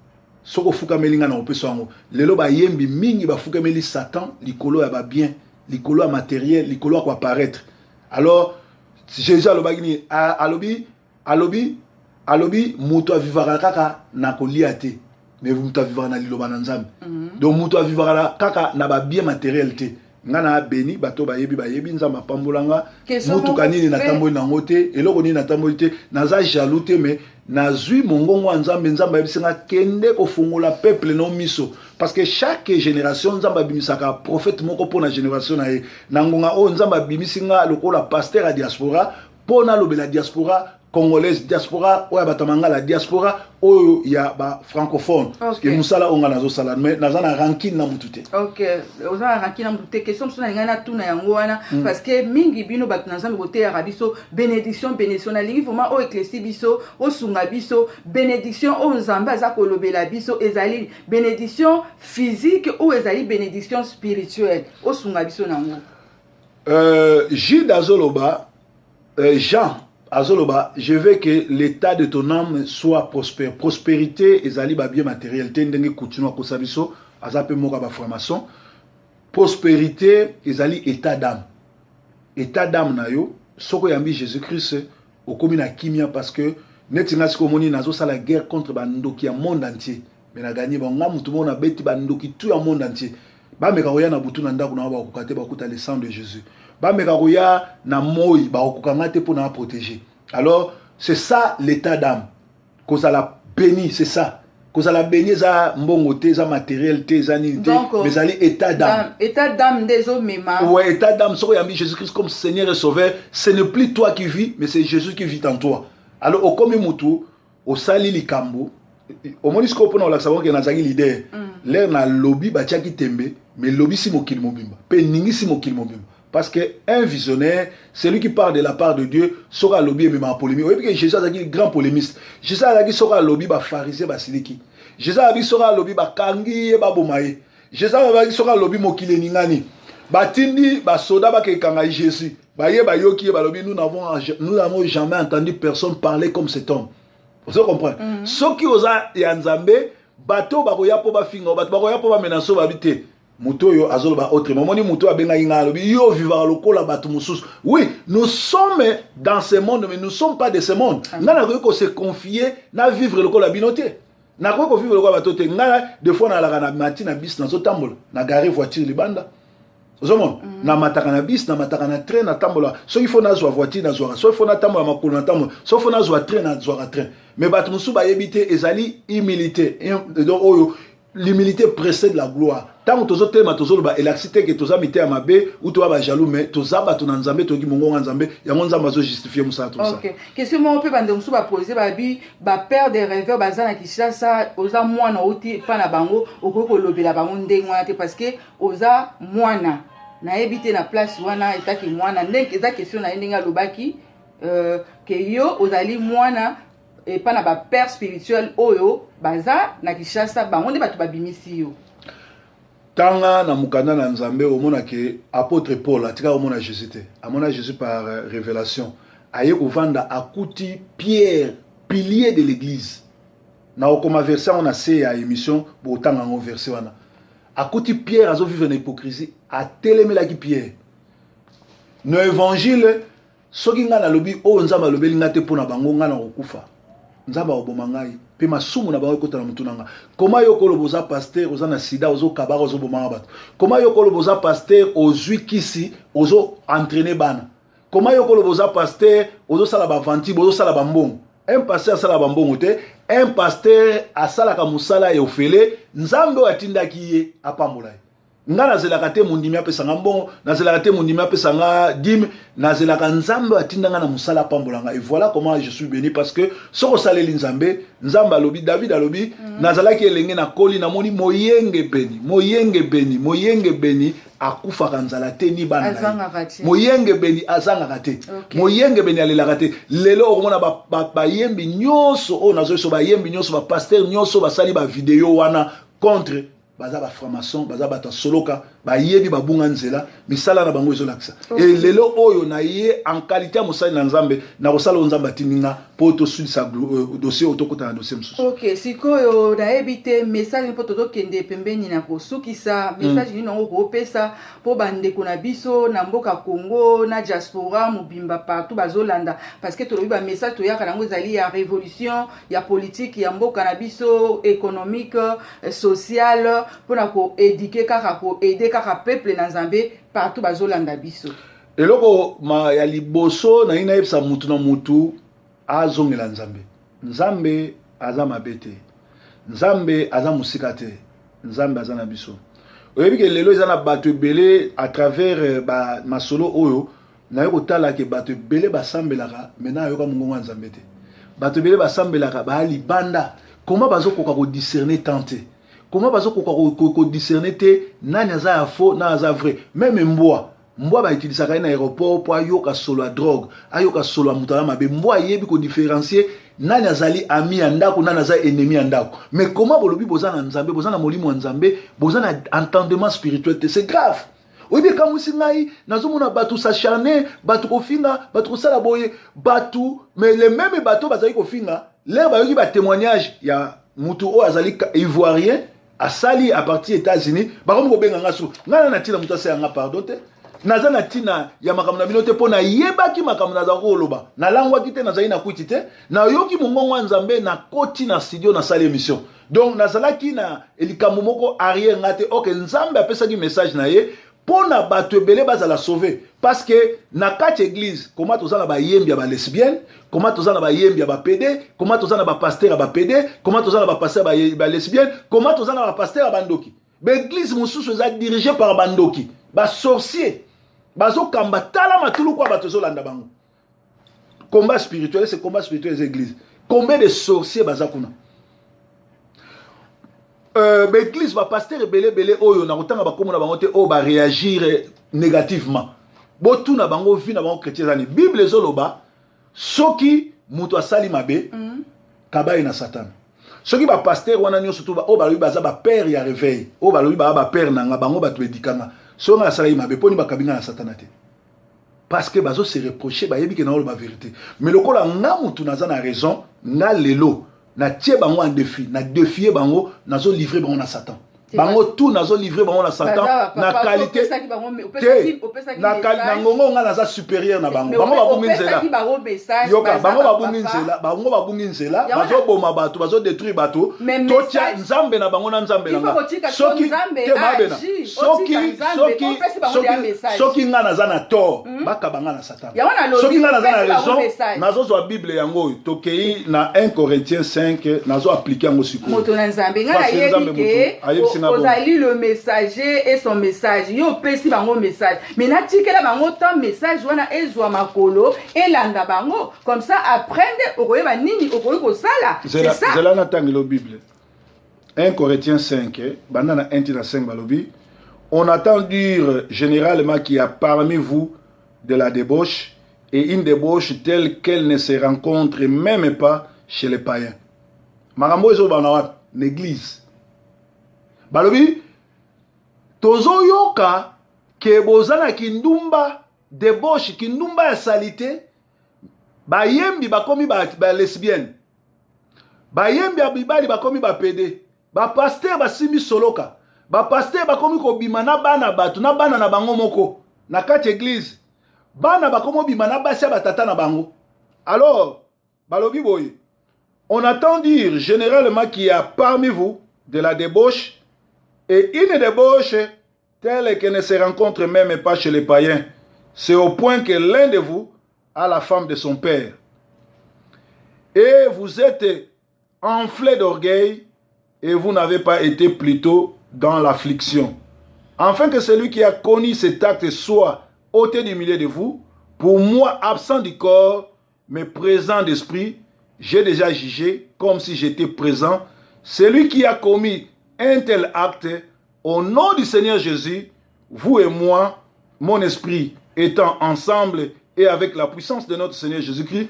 soki ofukameli nga, na kopesa yango." Lelo bayembi mingi bafukameli Satan likolo ya babien, likolo ya matériel, likolo ya koapparaître. Alors Jésus alobaki nini? Alobi moto avivaka kaka na kolia te, mais moto avivaka na liloba na Nzambe. Donc moto avivaka kaka na babien matériel te. Nga na béni, bato bayebi, bayebi. Nzambe apambola nga. Motuka nini natamboli nango te, eloko nini natamboli te. Naza jaloux te, mais nazwi mongongo ya Nzambe. Nzambe ayebisi nga: kende kofungola peuple no miso, parce que chaque génération, Nzambe abimisaka prophète moko mpo na génération na ye. Na ngonga oyo, Nzambe abimisi nga lokola pasteur ya diaspora mpo nalobela diaspora congolaise, diaspora oyo ya bato ya mangala, diaspora oyo ya bafrancophone. Mosala oyo nga nazosala, mais naza na rancune na mutu te. Ok, oza na rancune na mutu te. Question mosusu nalingai natuna yango wana, parce que mingi bino bato na Nzambe boteyaka biso bénédiction, bénédiction. Nalingi vraiment oyo éclairci biso, osunga biso. Bénédiction oyo Nzambe aza kolobela biso, ezali bénédiction physique oyo ezali bénédiction spirituelle? Osunga biso nango. Jude azoloba, Jean azoloba: je veux que l'état de ton âme soit prospère. Prospérité ezali babien matériel te, ndenge coutume akosa biso. Aza mpe moko ya baformation. Prospérité ezali état d'âme. État d'âme na yo, soki oyambi Jésus Christ, okomi na kimia. Parce que neti nga sikoyo, omoni, nazosala guerre contre bandoki ya monde entier, mais nagagner bango. Nga mutu moko nabeti bandoki tout ya monde entier. Bameka koya na butu na ndako na bango, bakoka te, bakuta le sang de Jésus. Bameka koya na moi, bakokoka nga te mpo na protéger. Alors c'est ça l'état d'âme. Kozala béni, c'est ça. Kozala béni eza mbongo te, eza matériel te, eza nini te, mais ezali état d'âme. État d'âme nde ezomema. Ouais, état d'âme. Soki oyambi Jésus Christ comme Seigneur et Sauveur, ce n'est plus toi qui vis, mais c'est Jésus qui vit en toi. Alors okomi mutu osali likambo. Omoni sikoyo, mpona kolakisa bango ke nazalaki leader, l'heure nalobi, batiaki tembe, mais lobisi mokili mobimba mpe eningisi mokili mobimba, parce que un visionnaire, celui qui parle de la part de Dieu, soki alobi, ememaka polémique. Oyebi ke Jésus azalaki grand polémiste. Jésus azalaki, soki alobi, bapharisien basiliki. Jésus azalaki, soki alobi, bakangi ye, baboma ye. Jésus azalaki, soki alobi, mokili eningani. Batindi basoda bakekanga Jésus. Baye, bayoki ye, balobi: Nous n'avons jamais entendu personne parler comme cet homme. Ozo comprendre? Soki oza ya Nzambe, bato bakoya mpo bafinga, bato bakoya mpo bamenacer, babi te, moto oyo azoloba autrement. Omoni, moto oyo abengaki ngai, alobi: yo vivaka lokola bato mosusu. Oui, nous sommes dans ce monde, mais nous sommes pas de ce monde. Ngai nakoki kose confier na vivre lokola bino te, nakoki kovivre lokola bato te. Ngai des fois nalaka na mati na bus, nazotambola na gare voiture libanda, ozomona. Namataka na bus, namataka na train, natambola. Soki faut nazwa voiture, nazwaka. Soki faut natambola makolo, natambola. Soki faut nazwa train, nazwaka train. Mais bato mosusu bayebi te, ezali humilité. Donc oyo, l'humilité précède la gloire. Ntango tozotelema, tozoloba, elakisi te ke toza mitema mabe ou toya bajaloux, mais toza bato na Nzambe, toyoki mongongo ya Nzambe. Yango Nzambe azojustifie mosala tosala. Ok, question moko mpe bandeko mosusu bapose, babi bapère de rêveur baza na Kinshasa, oza mwana, outi epa na bango, okoki kolobela bango ndenge wana te parce que oza mwana. Nayebi te na place wana etaki mwana ndenge eza question na ye, ndenge alobaki ke yo ozali mwana epa na bapère spirituel oyo baza na Kinshasa, bango nde bato babimisi yo. Tanga na mokanda na Nzambe, omona ke apôtre Paul atikaka komona Jésus te, amona Jésus par révélation. Aye kovanda, akuti Pierre, pilier de l'église. Na okoma verset yango na se ya émission, botanga yango, verset wana. Akuti Pierre azovivre na hypocrisie, atelemelaki Pierre na évangile. Soki ngai nalobi oyo Nzambe alobeli ngai te mpo na bango, ngai na kokufa, Nzambe akoboma ngai, mpe masumu na bango ekota na motu na nga. Koma yo koloba oza pasteur, oza na sida, ozokabaka, ozobomaka bato? Koma yo koloba oza pasteur, ozwi kisi, ozo entraîner bana? Koma yo koloba oza pasteur, ozosala bavantibe, ozosala bambongo? Un pasteur asalaka bambongo te. Un pasteur asalaka mosala ya ofele. Nzambe oyo atindaki ye apambola ye. Nga nazelaka te mondimi apesanga mbongo, nazelaka te mondimi apesanga dîme. Nazelaka Nzambe atinda nga na mosala apambola nga. Et voilà comment je suis béni, parce que soki osaleli Nzambe, Nzambe alobi, David alobi: Nazalaki elenge, nakoli, namoni moyenge beni, moyenge beni, moyenge beni akufaka nzala te, ni bana na ye. Moyenge beni azangaka te, moyenge beni alelaka te. Lelo okomona bayembi nyonso oyo nazoyeso, bayembi nyonso, bapasteur nyonso basali bavideo wana contre, baza bafranc-maçon, baza bato ya soloka, bayebi babunga nzela. Misala na bango ezolakisa. E lelo oyo na ye en qualité ya mosali na Nzambe, na kosala oyo Nzambe atindi nga mpo tosulisa dossier oyo, tokota na dossier mosusu. Ok, sikoyo nayebi te message mpo tozokende pembeni na kosukisa. Message nini yango koopesa mpo bandeko na biso na mboka Congo, na diaspora mobimba, partout bazolanda? Parce que tolobi bamessage toyaka nango ezali ya révolution, ya politique ya mboka na biso, économique, sociale. mpona koéduquer kaka, koaider kaka peuple na Nzambe partout bazolanda biso. Eloko ma ya liboso nayi nayebisa mutu na mutu, azongela Nzambe. Nzambe aza mabe te, Nzambe aza mosika te, Nzambe aza na biso. Oyebi ke lelo eza na bato ebele, à travers masolo oyo naye kotala ke bato ebele basambelaka, maintenant ayoka mongongo ya Nzambe te. Bato ebele basambelaka, baya libanda. Koma bazokoka kodiscerner tant te? Koma bazokoka kodiscerner te nani aza ya faux, nani aza vrai? Même mbwa, mbwa bautilisaka ye na aéroport mpo ayoka solo ya drogue, ayoka solo ya moto aza mabe. Mbwa ayebi kodifférencier nani azali ami ya ndako, nani aza ennemi ya ndako. Mais koma bolobi boza na Nzambe, boza na molimo ya Nzambe, boza na entendement spirituel te? C'est grave. Oyebi, ekamwisi ngai, nazomona bato s'acharner, bato kofinga, bato kosala boye, bato. Mais le même bato bazali kofinga, l'heure bayoki batémoignage ya mutu oyo azali ivoirien, asali à partir États-Unis, bakomi kobenga nga. Su ngai na na ntina moto asala nga pardon te. Naza na ntina ya makambo na bino te, mpo nayebaki makambo nazalaki koloba. Nalangwaki te, nazali na kwiti te. Nayoki mongongo ya Nzambe, nakoti na studio, nasali émission. Donc nazalaki na likambo moko arrière nga te. Ok, Nzambe apesaki message na ye mpo na bato ebele bazala sauvé, parce que na kati église, koma toza na bayembi ya balesbienne, koma toza na bayembi ya bapédés, koma toza na bapasteur ya bapédés, koma toza na bapasteur ya balesbienne, koma toza na bapasteur ya bandoki. Baéglise mosusu eza dirigé par bandoki, basorcier bazokamba. Tala matuluku ya bato ezolanda bango. Combat spirituel, c'est combat spirituel eza église. Combien de sorciers baza kuna? Baéglise, bapasteur ebele ebele oyo na kotanga bakombo na bango te, oyo baréagir négativement, botuna bango vie na bango chrétien ezani. Bible ezoloba soki moto asali mabe, kaba ye na Satana. Soki bapasteur wana nyonso to oyo balobi baza bapère ya réveil, oyo balobi baa bapère na nga, bango bato edikanga, soki nga nasalaki mabe, mponi bakabi nga na Satana te? Parce que bazo se reprocher, bayebi ke naoloba vérité. Mais lokola nga mutu naza na raison, nga lelo natie bango en défi, na défie bango, nazolivre bango na Satan. Bango tout, nazolivre bango na Satan na qualité te, na ngongo nga naza supérieur na bango. Bango babungi nzela. Yoka, bango babungi nzela, bango babungi nzela, bazoboma bato, bazodétruire bato. Totia Nzambe na bango na Nzambe na nga. Soki te, mabena, soki nga naza na tort, bakaba nga na Satan. Soki nga naza na raison, nazozwa Bible yango oyo. Tokei na 1 Corinthiens 5, nazo appliquer yango sikoyo. Moto na Nzambe, nga nayebi ke ozali le messager et son message. Yo opesi bango message, mais natikela bango temps, message wana ezwa makolo, elanda bango. Comme ça après nde okoyeba nini okoki kosala. Zela, natangelo Bible 1 Corinthiens 5, banda na 1 na 5. Balobi: "On entend dire généralement qu'il y a parmi vous de la débauche, et une débauche telle qu'elle ne se rencontre même pas chez les païens." Makambo ezobana wapi? Na église. Balobi tozoyoka ke boza na kindumba, débauche, kindumba ya saleté. Bayembi bakomi balesbienne, bayembi ya mibali bakomi bapédés, bapasteur basimbi soloka, bapasteur bakomi kobima na bana bato, na bana na bango moko na kati église. Bana bakomi obima na basi ya batata na bango. Alors balobi boye: "On entend dire généralement qu'il y a parmi vous de la débauche, et une débauche telle que ne se rencontre même pas chez les païens. C'est au point que l'un de vous a la femme de son père. Et vous êtes enflé d'orgueil et vous n'avez pas été plutôt dans l'affliction. Afin que celui qui a commis cet acte soit ôté du milieu de vous. Pour moi, absent du corps, mais présent d'esprit, j'ai déjà jugé comme si j'étais présent. Celui qui a commis un tel acte, au nom du Seigneur Jésus, vous et moi, mon esprit étant ensemble et avec la puissance de notre Seigneur Jésus-Christ,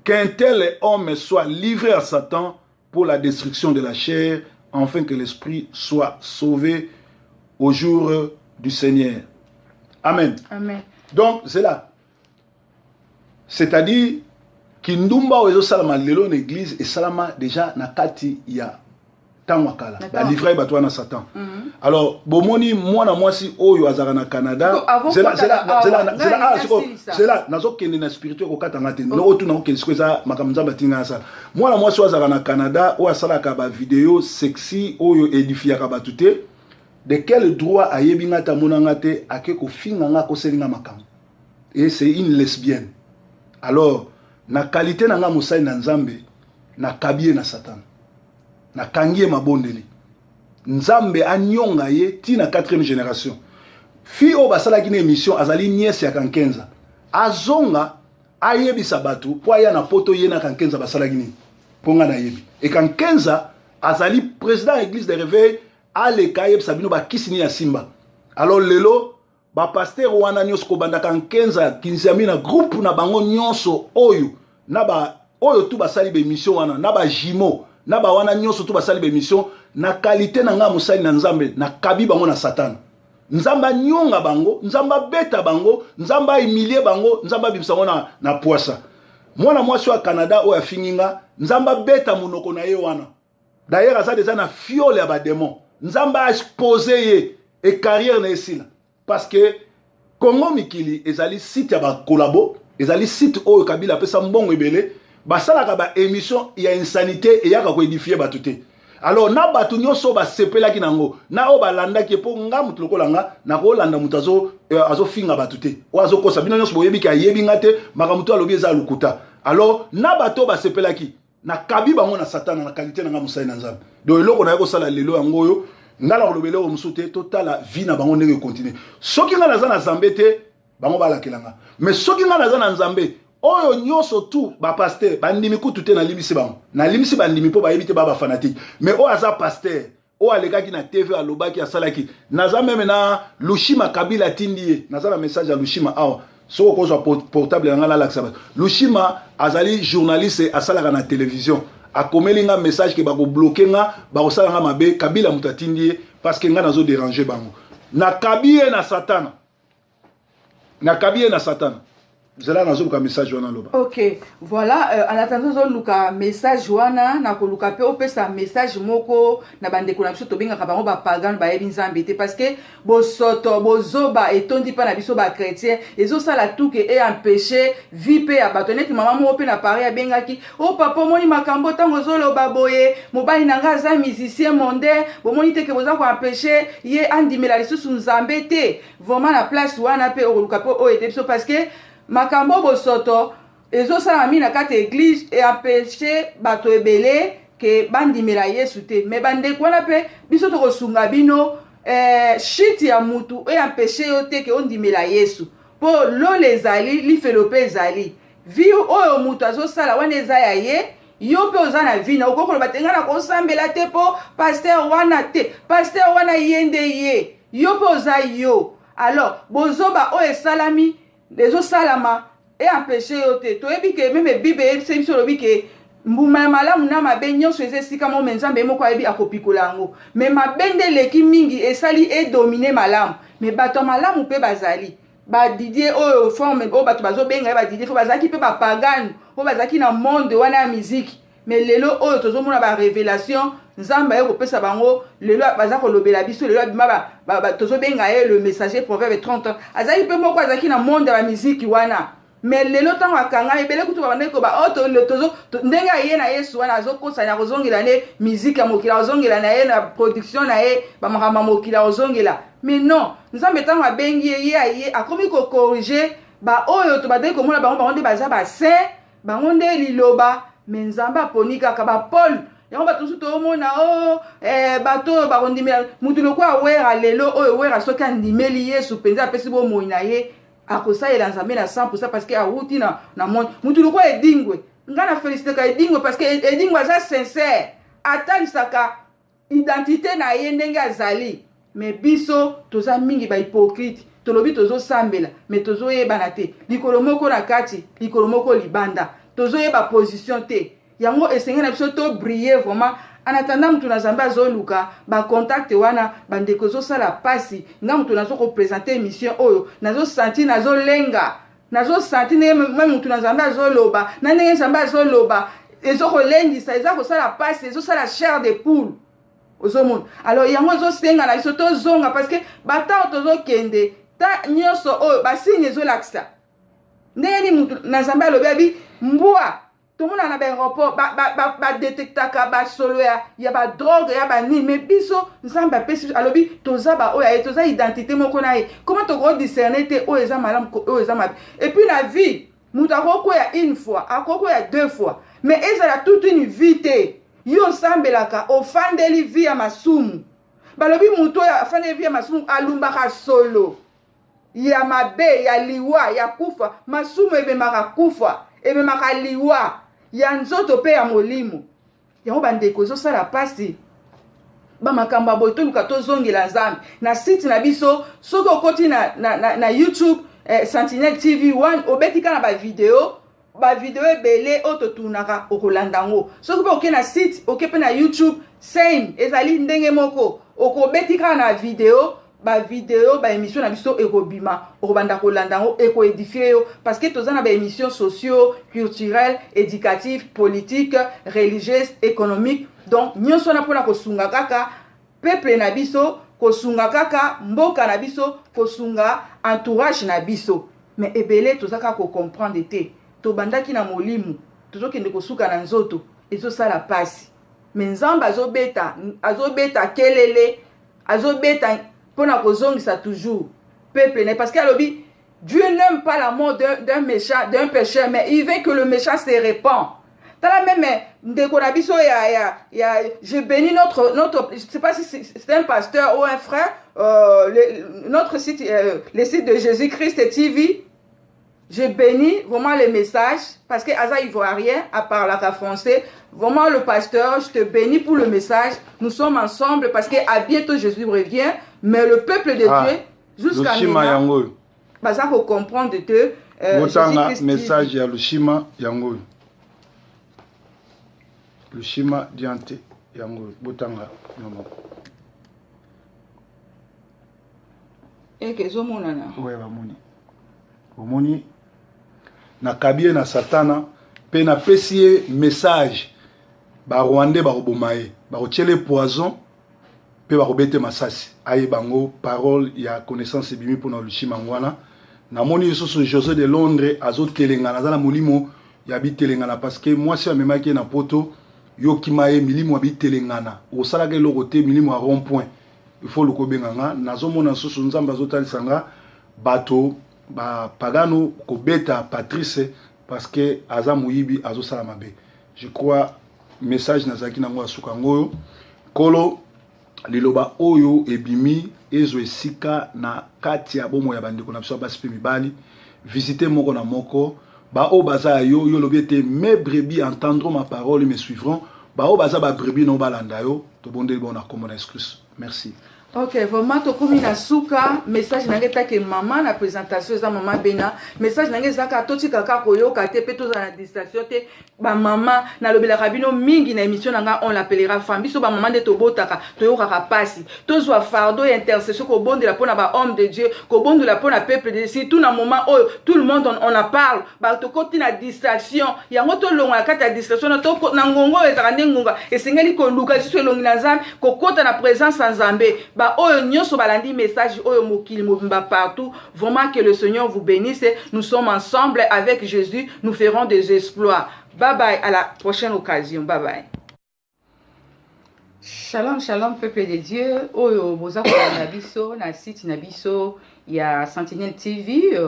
qu'un tel homme soit livré à Satan pour la destruction de la chair, afin que l'esprit soit sauvé au jour du Seigneur." Amen. Amen. Donc, c'est là. C'est-à-dire, kindumba oyo ezosalama lelo na église, esalama déjà na kati ya Ntango ya kala balivraki bato wana Satan. Alors bomoni mwana mwasi oyo azalaka na Canada, zela, nazokende na spirituel, kokatanga te. Oyo tuna okende sikoyo, eza makambo Nzambe atinga asala. Mwana mwasi oyo azalaka na Canada, oyo asalaka bavideo sexy oyo edifiaka bato te, de quel droit ayebi nga te, amona nga te, ake kofinga nga, akoseli nga makambo? Et c'est une lesbienne. Alors na qualité na nga mosali na Nzambe, nakabi ye na Satan, nakangi ye mabondeli, Nzambe anyonga ye ntina 4e génération. Fille oyo basalaki na émission azali nièce ya Kankenza. Azonga ayebisa bato mpo aya na Poto, ye na Kankenza basalaki nini, mpo nga nayebi. E Kankenza azali président ya église de réveil, aleka ayebisa bino bakisi nini ya simba. Alors lelo bapasteur wana nyonso, kobanda Kankenza, Kinziami na groupe na bango nyonso, oyo na ba oyo tu basali baémission wana na bajimo na bawana nyonso tu basali baémission, na qualité na ngai mosali na Nzambe, nakabi bango na Satana. Nzambe anyonga bango, Nzambe abeta bango, Nzambe ahumilie bango, Nzambe abimisa bango na pwasa. Mwana mwasi oyo ya Canada oyo afingi nga, Nzambe abeta monoko na ye wana. D'ailleurs aza deja na fiole ya badémon. Nzambe aexpose ye e carrière na esila, parce que Congo Mikili ezali site ya bacollabo, ezali site oyo Kabila apesa mbongo ebele, basalaka baémission ya insanité, eyaka koédifier bato te. Alors na bato nyonso oyo basepelaki nango, na oyo balandaki, mpo nga moto lokola nga nakolanda moto azofinga bato te, oyo azokosa bino nyonso, boyebi ke ayebi nga te, makambo to alobi eza lokuta. Alors na bato oyo basepelaki, nakabi bango na Satana na qualité na nga mosali na Nzambe. Donc eloko naye kosala lelo yango oyo, nga na koloba eloko mosusu te. Totala vie na bango ndenge econtinue. Soki nga naza na Nzambe te, bango balakela nga, mais soki nga naza na Nzambe, oyo nyonso tu bapasteur bandimi kutu te, nalimbisi bango, nalimbisi bandimi mpo bayebi te, ba bafanatique. Mais oyo aza pasteur, oyo alekaki na TV, alobaki, asalaki, naza même na Lushima, Kabila atindi ye. Naza na message ya Lushima awa. Soki okozwa portable na ngai, nalakisa bato. Lushima azali journaliste, asalaka na télévision. Akomeli nga message ke bakobloquer nga, bakosala nga mabe, Kabila moto atindi ye, parce que nga nazodéranger bango. Nakabi ye na Satana, nakabi ye na Satana. Zela, nazoluka message wana, aloba. Ok, voilà. En attendant ozoluka message wana, nakoluka mpe opesa message moko na bandeko na biso tobengaka bango bapagano, bayebi Nzambe te, parce que bosoto, bozoba etondi mpa na biso bachrétien, ezosala tuke eempêche vie mpe ya bato. Neti mama moko mpe na Paris abengaki: "O papa, omoni makambo ntango ozoloba boye, mobali na ngai aza musicien mondain, bomoni te ke boza koempêcher ye andimela lisusu Nzambe te?" Vraiment, na place wana mpe okoluka mpe oyo ete biso, parce que makambo bosoto ezosalama mingi na kati ya église, eempêche bato ebele ke bandimela Yesu te. Me bandeko wana mpe biso tokosunga bino. Shite ya mutu eempêche yo te ke ondimela Yesu, mpo lola ezali, lifelo mpe ezali. Vie oyo mutu azosala wana eza ya ye. Yo mpe oza na vie na, okoki koloba te: "Ngai nakosambela te mpo pasteur wana te." Pasteur wana ye nde ye, yo mpe oza yo. Alors bozoba oyo esalami, ezosalama, eempêche yo te. Toyebi ke même Bible eyebisi biso, olobi ke mbuma ya malamu na mabe nyonso eza esika moko, me Nzambe ye moko ayebi akopikola yango. Me mabe nde eleki mingi, esali edomine malamu. Me bato ya malamu mpe bazali, badidie oyo forme oyo bato bazobenga ye badidie fo, bazalaki mpe bapagane oyo bazalaki na monde wana ya miziki. Me lelo oyo tozomona barévélation Nzambe aye kopesa bango, lelo baza kolobela biso. Lelo abima, tozobenga ye le messager Proverbe 30. Azalaki mpe moko, azalaki na monde ya bamiziki wana. Me lelo ntango akanga ebele kutu, babandaki koba o ndenge aye na Yesu wana, azokosana, akozongela nde miziki ya mokili, akozongela na ye na production na ye, bamakambo ya mokili akozongela. Mais non, Nzambe ntango abengi ye, ye aye, akomi kocorriger baoyo tobandaki komona bango, bango nde baza basaint, bango nde liloba. Me Nzambe aponi kaka bapaul. Yango bato mosusu toomona o bato oyo bakondimela mutu lokola Wera. Lelo oyo Wera, soki andimeli Yesu mpenza, apesi bomoi na ye, akosalela Nzambe na 100, parce que awuti na monde. Mutu lokola Edingwe, ngai na félicitaka Edingwe, parce que Edingwe aza sincère, atalisaka identité na ye ndenge azali. Me biso toza mingi bahypocrite. Tolobi tozosambela, me tozoyebana te, likolo moko na kati, likolo moko libanda, tozoyeba position te. Yango esengeli na biso tobriller vraiment. En attendant mutu na Nzambe azoluka bacontact wana, bandeko, ezosala mpasi. Nga mutu nazokoprésenter émission oyo, nazosentir, nazolenga, nazosentir ndenge me mutu na Nzambe azoloba, na ndenge Nzambe azoloba ezokolendisa, eza kosala mpasi, ezosala chair de poule. Ozomona? Alors yango ezosenga na biso tozonga, parce que batango tozokende ta nyonso oyo basigne ezolakisa ndenge nini mutu na Nzambe alobi abi mbwa tomona na baéroport badetektaka ba, ba, ba basolo ya badrogue ya banini. Mais biso Nzambe apesi, alobi toza baoyo aye, toza identité moko na ye. Comment tokodiscerne te oyo eza malamu, oyo eza mabe? Et puis na vie, moto akokwea une fois, akokwea deux fois, mais ezala toute une vie te. Yo osambelaka, ofandeli vie ya masumu. Balobi moto oyo afandeli vie ya masumu alumbaka solo ya mabe, ya liwa, ya kufa. Masumu ememaka kufa, ememaka liwa ya nzoto mpe ya molimo. Yango bandeko, ezosala mpasi bamakambo ya boye. Toluka tozongela Nzambe. Na site na biso, soki okoti na YouTube, Sentinelle TV 1, obeti kaka na bavideo ebele oyo totunaka, okolanda yango. Soki mpe oke na site, oke mpe na YouTube, same, ezali ndenge moko. Okobeti kaka na video, bavideo, baémission na biso ekobima, okobanda kolanda yango, ekoédifie yo, parce que toza na baémission socio culturelle, éducative, politique, religieuse, économique. Donc nyonso wana mpona kosunga kaka peuple na biso, kosunga kaka mboka na biso, kosunga entourage na biso. Mais ebele toza kaka kocomprendre te. Tobandaki na molimo, tozokende kosuka na nzoto. Ezosala pasi, mais Nzambe azobeta, azobeta kelele, azobeta mpona kozongisa toujours peuple na ye, parce que alobi Dieu n'aime pas la mort d'un méchant, d'un pécheur, mais il veut que le méchant se répand. Tala même ndeko na biso ya, je bénis notre, je sais pas si c'est un pasteur ou un frère, notre site, le site de Jésus-Christ TV. Je bénis vraiment le message parce que aza ivoirien, à part la français. Vraiment, le pasteur, je te bénis pour le message. Nous sommes ensemble parce que à bientôt Jésus revient. Mais le peuple de Dieu, jusqu'à maintenant, baza comprendre que Botanga message ya Lushima yango, Lushima Diante yango, botanga moko. Eke ezomonana. Oyo bamoni, omoni, nakabi ye na Satana mpe napesi ye message: Barwandais bakoboma ye, bakotiela ye poison mpe bakobete masasi. Ayeba yango, parole ya connaissance ebimi mpona Lushima yango wana. Namoni lisusu José de Londres azotelengana, aza na molimo ya bitelengana, parce que mwasi amemaki ye na Poto. Yokima ye milimo ya bitelengana, osalaka eloko te, milimo ya rond point. Il faut luka obenga nga. Nazomona lisusu Nzambe azotalisa nga bato bapagano kobeta Patrice parce que aza moyibi, azosala mabe. Je crois message nazalaki nango ya suka yango oyo. Nkolo, liloba oyo ebimi ezwa esika na kati ya bomoi ya bandeko na biso ya basi mpe mibali. Visite moko na moko baoyo baza ya yo. Yo olobi ete mes brebis entendront ma parole, me suivront. Baoyo baza babrebis na balanda yo. Tobondeli bao na kombo na Yesu Kristo. Merci. Ok, vraiment tokomi na suka. Message na ngai etake mama na présentation eza mama Bena. Message na ngai eza kaka totika kaka koyoka te mpe tozala na distraction te. Bamama, nalobelaka bino mingi na émission na ngai On l'appellera femme. Biso bamama nde tobotaka, toyokaka mpasi. Tozwa fardeau ya intercession, kobondela mpona bahomme de Dieu, kobondela mpona peuple de Dieu, surtout na moment oyo tout le monde on en parle. Bato tokoti na distraction yango, tolongwa na kati ya distraction na ngongo oyo ezalaka nde ngonga esengeli koluka lisusu elongi na Nzambe, kokota na présence ya Nzambe. Baoyo nyonso balandi message oyo, mokili mobimba, partout, vraiment que le Seigneur vous bénisse. Nous sommes ensemble avec Jésus, nous ferons des exploits. Bye bye, à la prochaine occasion. Bye bye. Shalom, shalom, peuple de Dieu oyo boza kolanda biso na site na biso ya Sentinelle TV,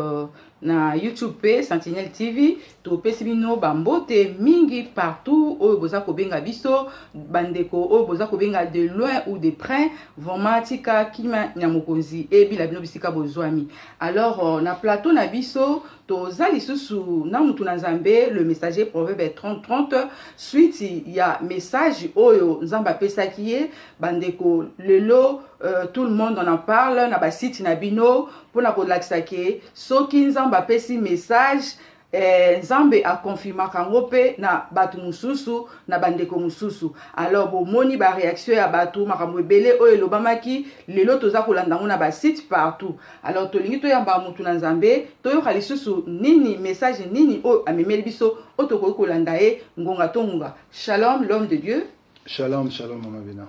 na YouTube mpe Sentinelle TV. Topesi bino bambote mingi partout oyo boza kobenga biso. Bandeko oyo boza kobenga de loin ou de près, vraiment tika kimia na mokonzi eyebila bino bisika bozwami. Alors na plateau na biso toza lisusu na mutu na Nzambe, le messager Proverbe 30 30, suite ya message oyo Nzambe apesaki ye. Bandeko, lelo tout le monde en parle na basite na bino mpona kolakisa ke soki Nzambe apesi message, Nzambe akonfirmaka yango mpe na bato mosusu, na bandeko mosusu. Alors bomoni baréaction ya bato, makambo ebele oyo elobamaki lelo, toza kolanda yango na basite partout. Alors tolingi toyamba motu na Nzambe, toyoka lisusu nini, message nini oyo amemeli biso, oyo tokoki kolanda ye ngonga to ngonga. Shalom, l'homme de Dieu. Shalom, shalom, mama Bena.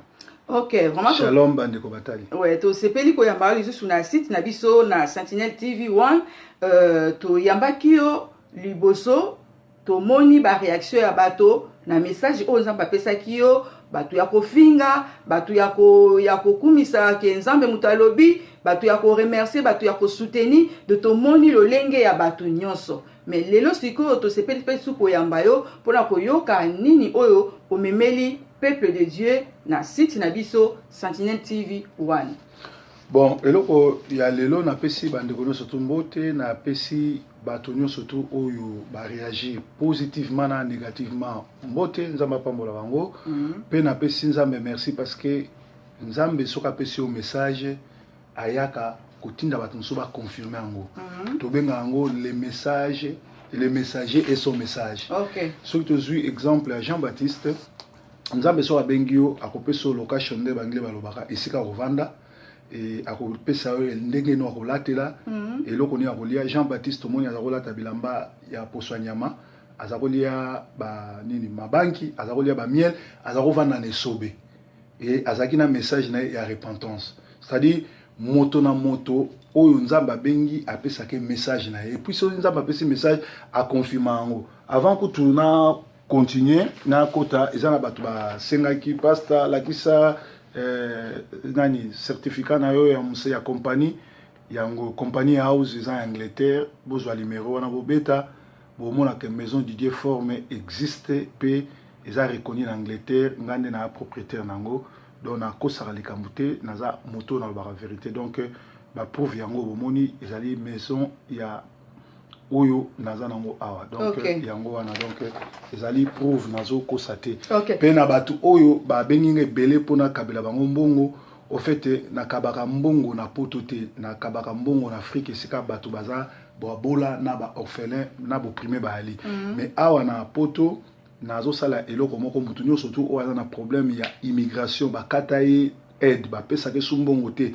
Ok, vraiment. Shalom bandeko batali. Ouais, tosepeli koyamba yo lisusu na site na biso na Sentinelle TV 1. Toyambaki yo liboso, tomoni ba réaction ya bato na message oyo Nzambe apesaki yo, bato ya kofinga, bato ya kokumisa ke Nzambe moto alobi, bato ya koremercier, bato ya kosoutenir. De tomoni lolenge ya bato nyonso. Mais lelo sikoyo tosepeli mpe su koyamba yo mpona koyoka nini oyo omemeli peuple de Dieu na site na biso Sentinelle TV 1. Bon, eloko ya lelo, napesi bandeko nyonso tu mbote, napesi bato nyonso tu oyo baréagir positivement na négativement mbote, Nzambe apambola bango. Mpe napesi Nzambe merci parce que Nzambe soki apesi yo message, ayaka kotinda bato mosusu baconfirme yango. Tobenga yango le message, le messager et son message. Soki tozwi exemple ya Jean Baptiste, Nzambe soki abengi yo, akopesa yo location, nde banglais balobaka esika kovanda, e akopesa yo ndenge nini akolatela, eloko nini akolia. Jean Baptiste, omoni, aza kolata bilamba ya poso ya nyama, aza kolia banini, mabanki, aza kolia bamiel, aza kovanda na esobe e azalaki na message na ye ya repentance. C'est-à-dire moto na moto oyo Nzambe abengi, apesaki message na ye. Et puis soki Nzambe apesi message, aconfirma yango. Avant kutu na continue nakota, eza na bato basengaki: "Pasteur, lakisa nani, certificat na yo ya compagnie." Yango Company House eza ya Angleterre. Bozwa numero wana, bobeta, bomonaka Maison Didier Forme existe mpe eza reconnu na Angleterre. Ngai nde na propriétaire nango, donc nakosaka likambo te, naza moto nalobaka vérité. Donc bapreuve yango bomoni, ezali maison ya oyo naza nango awa. Donc yango wana, donc ezali preuve, nazokosa te. Mpe na bato oyo babengi nga ebele mpona kabela bango mbongo, au fait nakabaka mbongo na Poto te, nakabaka mbongo na Afrique, esika bato baza babola na baorphelin na boprime bayali. Mais awa na Poto nazosala eloko moko: motu nyonso tu oyo aza na problème ya immigration, bakata ye aide, bapesaka su mbongo te,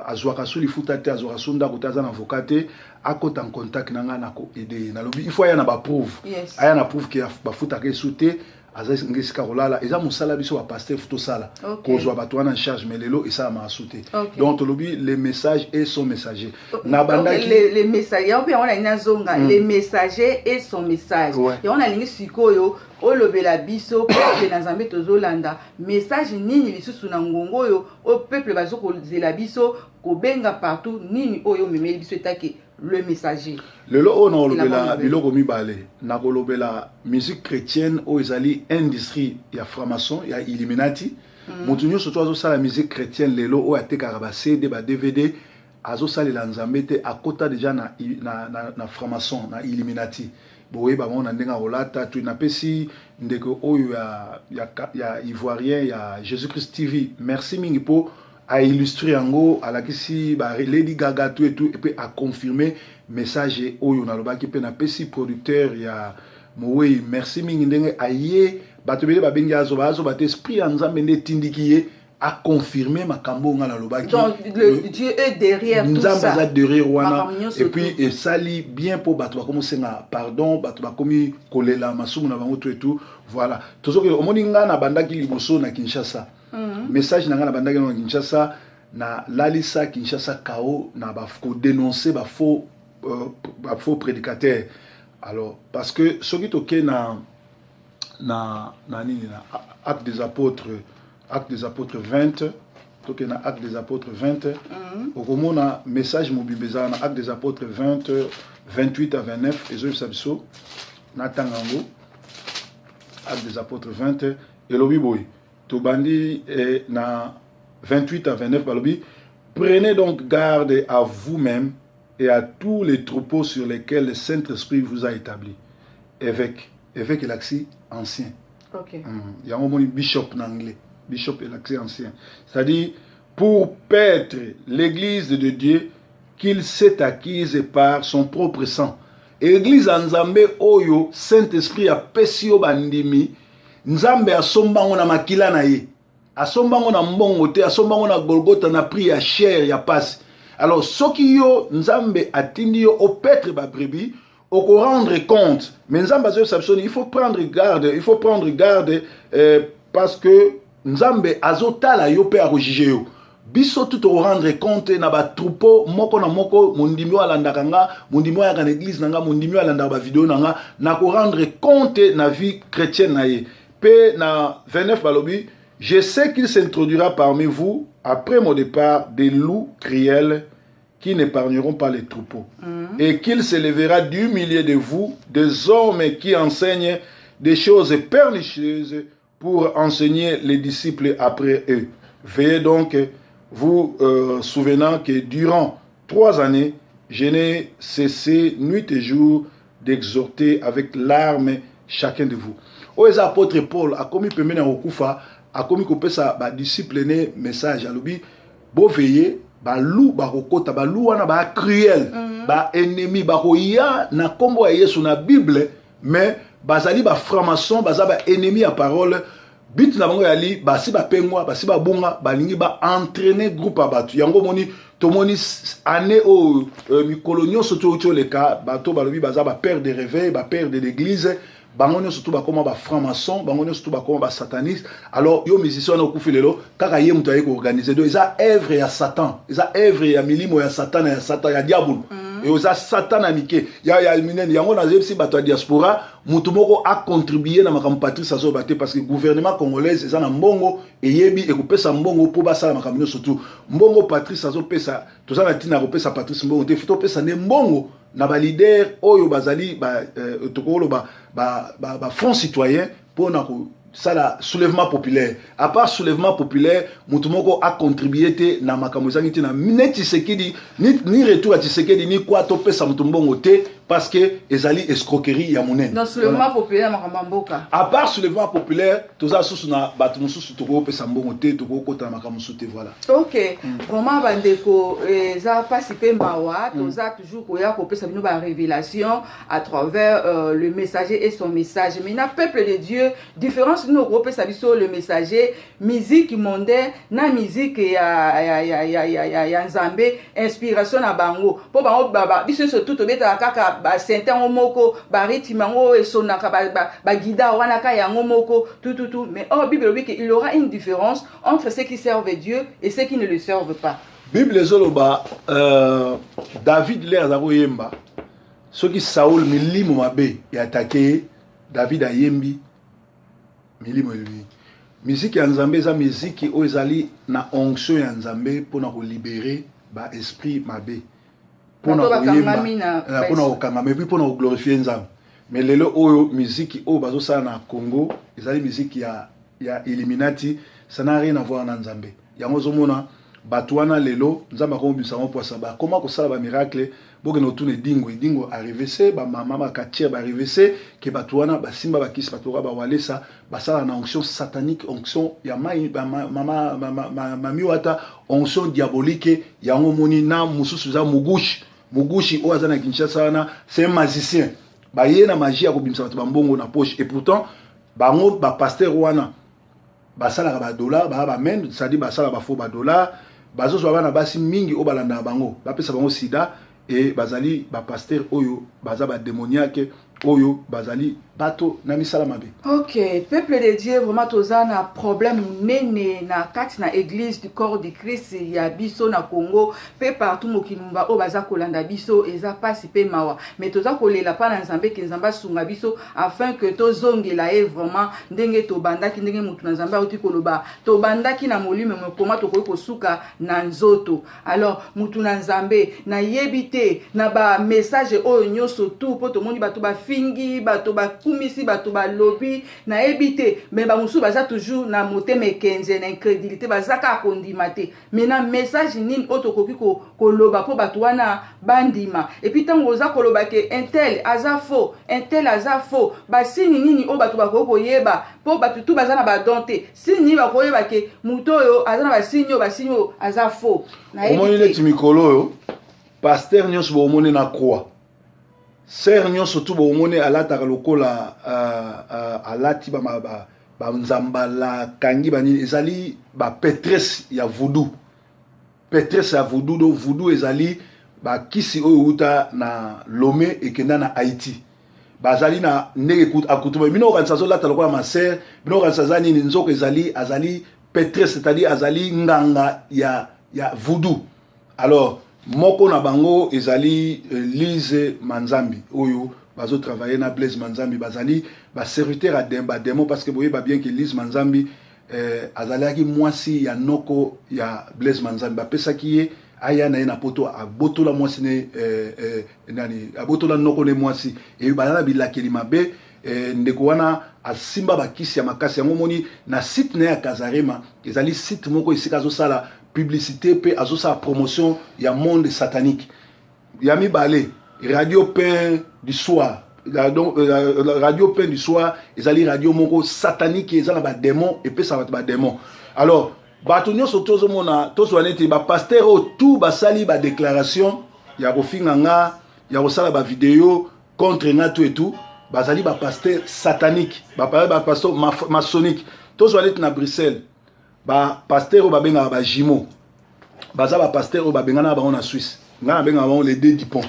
azwaka su lifuta te, azwaka su ndako te, aza na avocat te, akota en contact na ngai na koaider ye. Nalobi il faut aya na bapreuve, aya na preuve ke bafutaka esu te, aza nge esika kolala. Eza mosala biso bapasteur tosala, kozwa bato wana en charge, mais lelo esalamaka su te. Donc tolobi le message et son messager. Na bandaki Le message yango mpe, yango nalingi nazonga, le messager et son message. Yango nalingi sikoyo olobela biso, peuple na Nzambe tozolanda message nini lisusu na ngongo oyo, oyo peuple bazokozela biso kobenga partout, nini oyo omemeli biso etake le messager? Lelo oyo nakolobela biloko mibale. Nakolobela musique chrétienne oyo ezali industrie ya franc-maçon, ya Illuminati. Moto nyonso to azosala musique chrétienne lelo oyo, atekaka ba CD, ba DVD, azosalela Nzambe te, akota déjà na franc-maçon, na Illuminati. Boyeba bango na ndenge akolata tu. Napesi ndeko oyo ya Ivoirien ya Jésus Christ TV merci mingi mpo aillustre yango, alakisi ba Lady Gaga tout et tout, et puis aconfirme message oyo nalobaki. Mpe napesi producteur ya Mowei merci mingi ndenge aye. Bato ebele babengi azoba, azoba te, esprit ya Nzambe nde etindiki ye aconfirme makambo oyo nga nalobaki. Dieu est derrière tout. Nzambe aza derrière wana. Et puis esali bien mpo bato bakomi osenga pardon, bato bakomi kolela masumu na bango, tout et tout. Voilà, tozokende. Omoni, nga nabandaki liboso na Kinshasa. Message na ngai, nabandaki na Kinshasa, nalalisa Kinshasa kao na kodénoncer bafaux prédicateur. Alors parce que soki toke na nini, na Acte des Apôtres, Acte des Apôtres 20, toke na Acte des Apôtres 20, okomona message mobimba ezala na Acte des Apôtres 20, 28 à 29. Ezoyebisa biso, natanga yango. Acte des Apôtres 20 elobi boye, tobandi na 28 à 29, balobi: "Prenez donc garde à vous-même et à tous les troupeaux sur lesquels le Saint-Esprit vous a établi évêque." Évêque elakisi ancien. Yango omoni bishop na anglais, bishop elakisi ancien. C'est-à-dire "pour paître l'église de Dieu qu'il s'est acquise par son propre sang". Église ya Nzambe oyo Saint-Esprit apesi yo bandimi, Nzambe asombango na makila na ye, asombango na mbongo te, asombango na Golgota na prix ya cher, ya pasi. Alors soki yo Nzambe atindi yo opaître babrebis, okorendre compte. Mais Nzambe azoyebisa biso: il faut prendre garde, il faut prendre garde, parce que Nzambe azotala yo mpe akojuge yo. Biso tout tokorendre compte na batroupeau moko na moko. Mondimi oyo alandaka nga, mondimi oyo ayaka na église na nga, mondimi oyo alandaka bavideo na nga, nakorendre compte na vie chrétienne na ye. Mpe na 29 balobi: "Je sais qu'il s'introduira parmi vous après mon départ des loups cruels qui n'épargneront pas les troupeaux et qu'il s'élèvera du milieu de vous des hommes qui enseignent des choses pernicieuses pour enseigner les disciples après eux. Veillez donc, vous souvenant que durant 3 années, je n'ai cessé nuit et jour d'exhorter avec larmes chacun de vous." Oyo eza apôtre Paul, akomi pembeni ya kokufa, akomi kopesa badisciple ne message. Alobi: boveiller, baloups bakokota. Baloups wana baa cruel, baennemi bakoya na nkombo ya Yesu na Bible, mais bazali bafranc-maçon, baza baennemi ya parole. But na bango yali basi bapengwa, basi babunga, balingi baentraîner groupe ya bato. Yango omoni, tomoni année oyo, mikolo nyonso touti oleka, bato balobi baza bapère de réveil, bapère de l'église, bango nyonso tu bakóma bafranc-maçon, bango nyonso tu bakóma basataniste. Alors yo musicien wana okufi lelo, kaka ye moto aye koorganiser. Donc eza œuvre ya Satan, eza œuvre ya milimo ya Satan, ya Satan, ya diabolo. Eza Satan na mike ya minene. Yango nazebisi bato ya diaspora, motu moko acontribue na makambo Patrice azoba te, parce que gouvernement congolaise eza na mbongo, eyebi ekopesa mbongo mpo basala makambo nyonso tu. Mbongo Patrice azopesa, toza na ntina ya kopesa Patrice mbongo te. Topesa nde mbongo na baleader oyo bazali ba, tokoloba ba front citoyen mpona kosala soulèvement populaire. À part soulèvement populaire, motu moko acontribue te na makambo ezangi te na ne Tshisekedi ni retour ya Tshisekedi ni kwa. Topesa motu mbongo te, parce que ezali escroquerie ya monene. Donc soulèvement populaire, makambo ya mboka. À part soulèvement populaire, toza susu na bato mosusu tokopesa mbongo te, tokokota na makambo mosusu te. Voilà. Ok, vraiment bandeko, eza mpasi mpe mawa. Toza toujours koya kopesa bino barévélation à travers le messager et son message. Maintenant, peuple de Dieu, différence nini okopesa biso, le messager, musique mondaine na musique ya Nzambe, inspiration na bango? Mpo bango biso nyonso tu tobetaka kaka basynthé yango moko, barythme yango esonaka, baguitare wana ka yango moko, tututu. Mais or Bible elobi ke il y aura une différence entre ceux qui servent Dieu et ceux qui ne le servent pas. Bible ezoloba, David le aza koyemba, soki Saul milimo mabe eattaquer ye, David ayembi, milimo elobi. Miziki ya Nzambe eza miziki oyo ezali na onction ya Nzambe mpona kolibérer baesprit mabe, mpona koyemba, mpona kokangama, et puis mpona koglorifier Nzambe. Mais lelo oyo, miziki oyo bazosala na Congo ezali miziki ya Illuminati, ça n'a rien à voir na Nzambe. Yango ozomona bato wana lelo, Nzambe akomobimisa bango poasa, bakoma kosala bamiracle. Bokende kotuna Edingo, Edingo arrivé, bamama bakatiere baarrivé ke bato wana basimba bakisi, bato oka bawalesa, basala na onction satanique, onction ya mai mama mami wata, onction diabolique. Yango omoni na mosusu eza Mugushi. Mugushi oyo aza na Kinshasa wana, c'est un magicien. Baye na magie ya kobimisa bato bambongo na poche, et pourtant bango bapasteur wana basalaka badollar, baya bamene, c'est-à-dire basala bafaux badollar, bazozwa bana basi mingi oyo balandaka bango, bapesa bango sida. E bazali bapasteur oyo baza badémoniaque, oyo bazali bato na misala mabe. Ok, peuple de Dieu, vraiment toza na problème monene na kati na Église du Corps du Christ ya biso na Congo mpe partout mokili mobimba oyo baza kolanda biso. Eza mpasi mpe mawa, mais toza kolela mpa na Nzambe ke Nzambe asunga biso afin ke tozongela ye vraiment ndenge tobandaki, ndenge motu na Nzambe auti koloba, tobandaki na molimo, mokoma tokoki kosuka na nzoto. Alors motu na Nzambe, nayebi te na bamessage oyo nyonso tu, mpo tomoni bato bafingi, bato bakumisi, bato balobi, nayebi te, mais bamosusu baza toujours na motema ekenze, na incrédulité, baza kaka kondima te. Mais na message nini oyo tokoki koloba mpo bato wana bandima? Et puis ntango oza koloba ke un tel aza faux, un tel aza faux, basigne nini oyo bato bakoki koyeba? Mpo bato tu baza na badon te. Signe nini bakoyeba ke moto oyo aza na basigne oyo, basigne oyo aza faux? Omoni neti mikolo oyo, pasteur nyonso bomoni na croix, sœur nyonso tu bomoni alataka lokola alati banzambala, akangi banini, ezali baprêtresse ya voodoo, prêtresse ya voodoo. Do voodoo ezali bakisi oyo euta na Lome, ekenda na Haïti. Bazali na ndenge akutuma bino okanisa azolata lokola maser, bino okanisa aza nini, nzoka ezali azali petre, c'est-à-dire azali nganga ya voodoo. Alors moko na bango ezali Lise Manzambi oyo bazotravaille na Blaise Manzambi, bazali baserviteur ya badémon, parce que boyeba bien que Lise Manzambi azalaki mwasi ya noko ya Blaise Manzambi. Bapesaki ye aya na ye na Poto, abotola mwasi ne nani, abotola noko ne mwasi. Eyi baza na bilakeli mabe. Ndeko wana asimba bakisi ya makasi. Yango omoni na site na ye ya Kazarema, ezali site moko esika azosala publicité mpe azosala promotion ya monde satanique. Ya mibale, Radio Pain du Soir. Donc, Radio Pain du Soir ezali radio moko satanique, eza na badémon, epesaka bato badémon. Alors bato nyonso tozomona, tozwa neti bapasteur oyo tu basali badéclaration ya kofinga nga, ya kosala bavideo contre nga, tout et tout, bazali bapasteur satanique, bapasteur maçonnique. Tozwa neti na Bruxelles, bapasteur oyo babengaka bajumeau, baza bapasteur oyo babengana bango na Suisse. Ngai nabengaka bango les deux Dupont.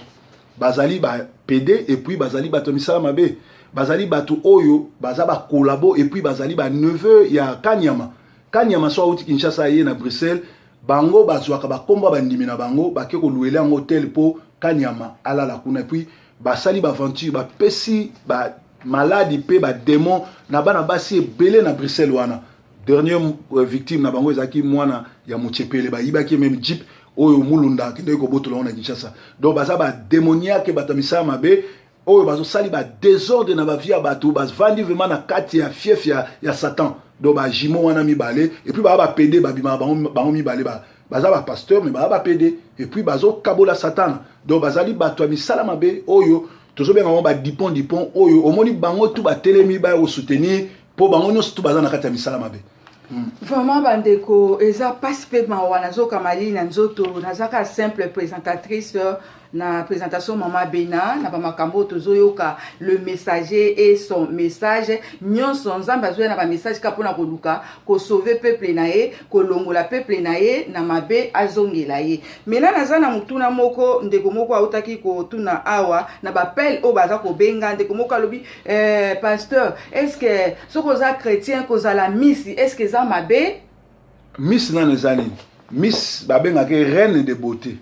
Bazali bapédé et puis bazali bato ya misala mabe, bazali bato oyo baza bacollabo et puis bazali baneveu ya Kanyama. Kanyama so auti Kinshasa, ye na Bruxelles, bango bazwaka bakombo ya bandimi na bango, bake koluela yango tel mpo Kanyama alala kuna. Et puis basali baaventure, bapesi bamaladi mpe badémon na bana basi ebele na Bruxelles wana. Dernier victime na bango ezalaki mwana ya Mochepele, bayibaki même jeep oyo Mulunda akendeki kobotola yango na Kinshasa. Donc baza badémoniaque, bato ya misala mabe oyo bazosali badésordre na bavie ya bato, bavandi vraiment na kati ya fief ya Satan. Donc bajumeau wana mibale, et puis baza bapédé, babimaka bango mibale, baza bapasteur mais baza bapédé et puis bazokabola Satana. Donc bazali bato ya misala mabe oyo tozobenga bango baDupont. Dupont oyo omoni, bango tu batelemi baya kosoutenir, mpo bango nyonso tu baza na kati ya misala mabe. Vraiment bandeko, eza mpasi mpe mawa. Nazoka malili na nzoto. Naza kaka simple présentatrice na présentation Mama Bena na bamakambo oyo tozoyoka, le messager et son message. Nyonso Nzambe azoya na bamessage kaka mpona koluka kosauver peuple na ye, kolongola peuple na ye na mabe, azongela ye. Maintenant naza na motuna moko. Ndeko moko autaki kotuna awa na baappel oyo baza kobenga. Ndeko moko alobi: "Pasteur, est ce que soki oza chrétien, kozala miss, est ce que eza mabe?" Miss nano eza nini? Miss babengaka reine de beauté.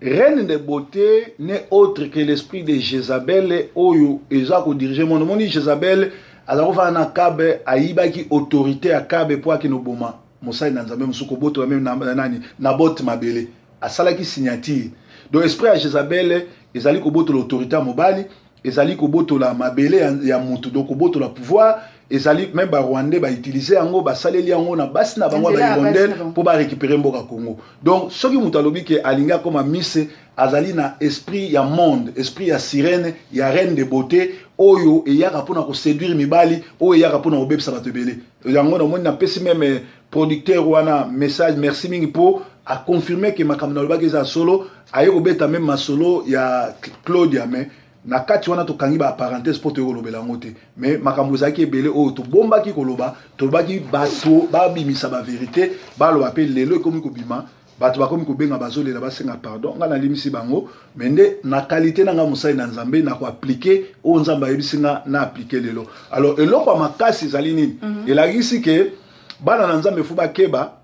Reine de beauté n'est autre que l'esprit de Jézabel oyo eza kodirige monde. Omoni, Jézabel aza kofanda na Akabe, ayibaki autorité ya Akabe mpo akende oboma mosali na Nzambe mosusu, kobotola même nani, Nabote mabele, asalaki signature. Donc esprit ya Jézabel ezali kobotola autorité ya mobali, ezali kobotola mabele ya mutu, donc kobotola pouvoir. Ezali même Barwandais bautilize yango, basaleli yango na basi na bango ya bahirondelle mpo barécupérer mboka Congo. Donc soki moto alobi ke alingi akóma miss, azali na esprit ya monde, esprit ya sirène, ya reine de beauté oyo eyaka mpona koséduire mibali, oyo eyaka mpona kobebisa bato ebele. Yango namoni napesi même producteur wana message, merci mingi mpo aconfirme ke makambo nalobaki eza solo. Aye kobeta même masolo ya Claudia, mais na kati wana tokangi baparenthèse mpo toyei kolobela yango te. Mais makambo ezalaki ebele oyo tobombaki koloba, tolobaki bato babimisa bavérité, baloba. Mpe lelo ekomi kobima, bato bakomi kobenga, bazolela, basenga pardon. Ngai nalimisi bango, mais nde na qualité na ngai mosali na Nzambe, na koappliquer oyo Nzambe ayebisi nga na appliquer lelo. Alors eloko ya makasi ezali nini? Elakisi ke bana na Nzambe faut bakeba.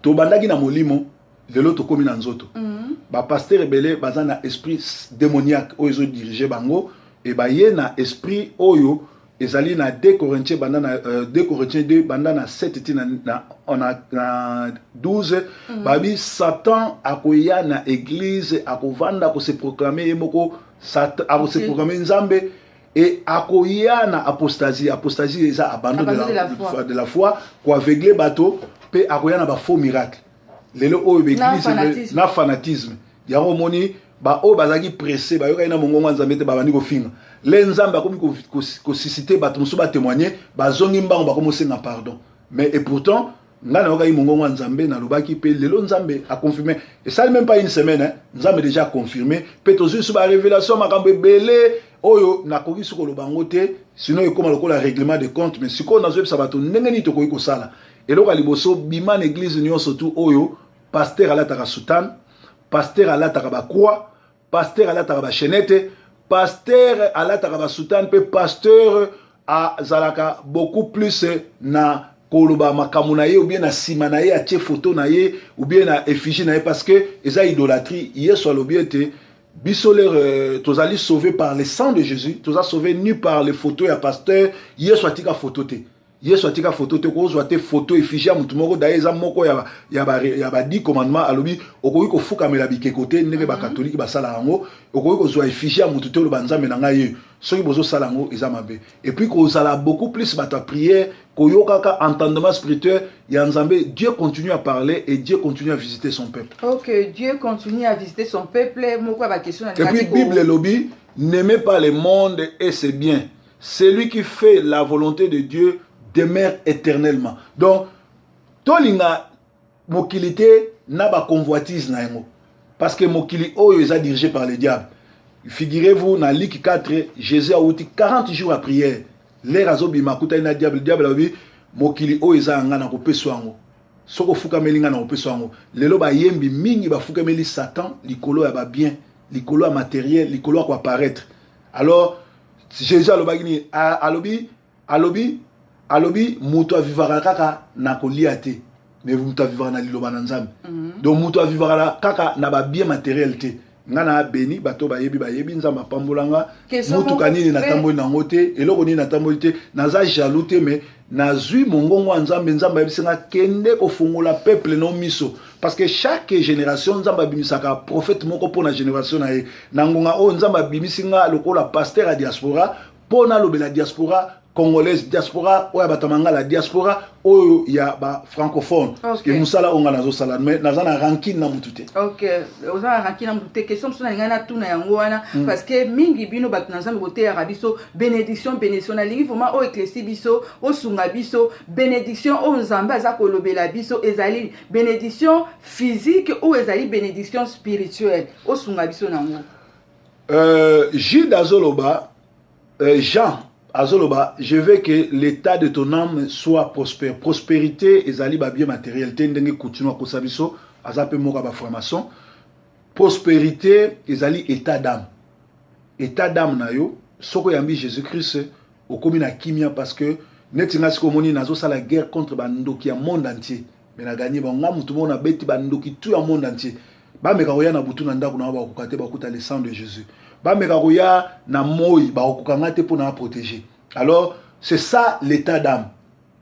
Tobandaki na molimo, lelo tokómi na nzoto. Bapasteur ebele baza na esprit démoniaque oyo ezodirige bango e baye na esprit oyo ezali na 2 Corinthiens, banda na 2 Corinthiens 2, banda na 7 ti na 12. Babi Satan akoya na église, akovanda, akose proclamer ye moko, akose proclamer Nzambe e akoya na apostasie. Apostasie eza abandon de la foi, koaveugle bato, mpe akoya na bafaux miracle. Lelo oyo baeglise na fanatisme, yango omoni baoyo bazalaki pressé, bayokaki na mongongo ya Nzambe te, babandi kofinga le Nzambe. Akomi kosusciter bato mosusu batémoigne, bazongi mbango, bakomi osenga pardon. Mais et pourtant ngai nayokaki mongongo ya Nzambe, nalobaki, mpe lelo Nzambe aconfirme. Esali même pas une semaine, hein, Nzambe déjà aconfirme. Mpe tozwi so barévélation, makambo ebele oyo nakoki so koloba yango te, sinon ekóma lokola règlement de compte. Mais sikoyo nazoyebisa bato ndenge nini tokoki kosala. Eloko ya liboso, bima na église nyonso tu oyo pasteur alataka soutane, pasteur alataka bacroix, pasteur alataka bachaînette. Pasteur alataka basoutane mpe pasteur azalaka beaucoup plus na koloba makambo na ye ou bien na nsima na ye atie photo na ye ou bien na effigie na ye, parce que eza idolâtrie. Yesu alobi ete biso lere tozali sauvé par le sang de Jésus, toza sauvé ni par les photos ya pasteur. Yesu atika photo te, Yesu atika photo te. Kozwa te photo, effigie ya motu moko. Daye eza moko ya ba 10 commandement. Alobi okoki kofukamela bikeko te ndenge bakatolike basala yango. Okoki kozwa effigie ya motu te, oloba Nzambe na ngai ye. Soki bozosala yango, eza mabe. Et puis kozala beaucoup plus bato ya prière, koyokaka entendement spirituel ya Nzambe. Dieu continue à parler et Dieu continue à visiter son peuple. Ok, Dieu continue à visiter son peuple. Moko ya baquestion na Et puis Bible elobi: n'aimez pas le monde et c'est bien, celui qui fait la volonté de Dieu demeure éternellement. Donc tolinga mokili te na baconvoitise na yango, parce que mokili oyo eza dirigé par le diable. Figurez-vous, na Luc 4, Jésus awuti 40 jours ya prière. L'heure azobima, akutani na diable. Diable alobi: mokili oyo eza ya nga, na kopesa yango soki ofukameli nga, na kopesa yango. Lelo bayembi mingi bafukameli Satan likolo ya babien, likolo ya matériel, likolo ya koapparaître. Alors Jésus alobaki nini? Alobi moto avivaka kaka na kolia te, mais moto avivaka na liloba na Nzambe. Donc moto avivaka kaka na babien matériel te. Nga na beni bato bayebi, bayebi Nzambe apambolanga. Motuka nini natamboli nango te, eloko nini natamboli te. Naza jaloux te, mais nazwi mongongo ya Nzambe. Nzambe ayebisi nga: kende kofungola peuple no miso, parce que chaque génération, Nzambe abimisaka prophète moko mpo na génération na ye. Na ngonga oyo, Nzambe abimisi nga lokola pasteur ya diaspora mpo nalobela diaspora congolaise, diaspora oyo ya bato ya mangala, diaspora oyo ya bafrancophone. Okay. Mosala oyo nga nazosala, mais naza na rancune na mutu te. Ok, oza na rancune na mutu te. Question mosusu nalingai natuna yango wana, parce que mingi bino bato na Nzambe boteyaka biso bénédiction, bénédiction. Nalingi vraiment oyo éclairci biso, osunga biso. Bénédiction oyo Nzambe aza kolobela biso, ezali bénédiction physique oyo ezali bénédiction spirituelle? Osunga biso nango. Jude azoloba, Jean azoloba: je veux que l'état de ton âme soit prospère. Prospérité ezali babien matériel te, ndenge coutume akosa biso. Aza mpe moko ya baformation. Prospérité ezali état d'âme, état d'âme na yo. Soki oyambi Jésus Christ, okomi na kimia, parce que neti nga sikoyo, omoni, nazosala guerre contre bandoki ya monde entier, mais nagagner bango. Nga mutu moko nabeti bandoki tout ya monde entier. Bameka koya na butu na ndako na bango, bakoka te, bakuta le sang de Jésus. Bameka koya na moi, bakokoka nga te mpo na protéger. Alors c'est ça l'état d'âme.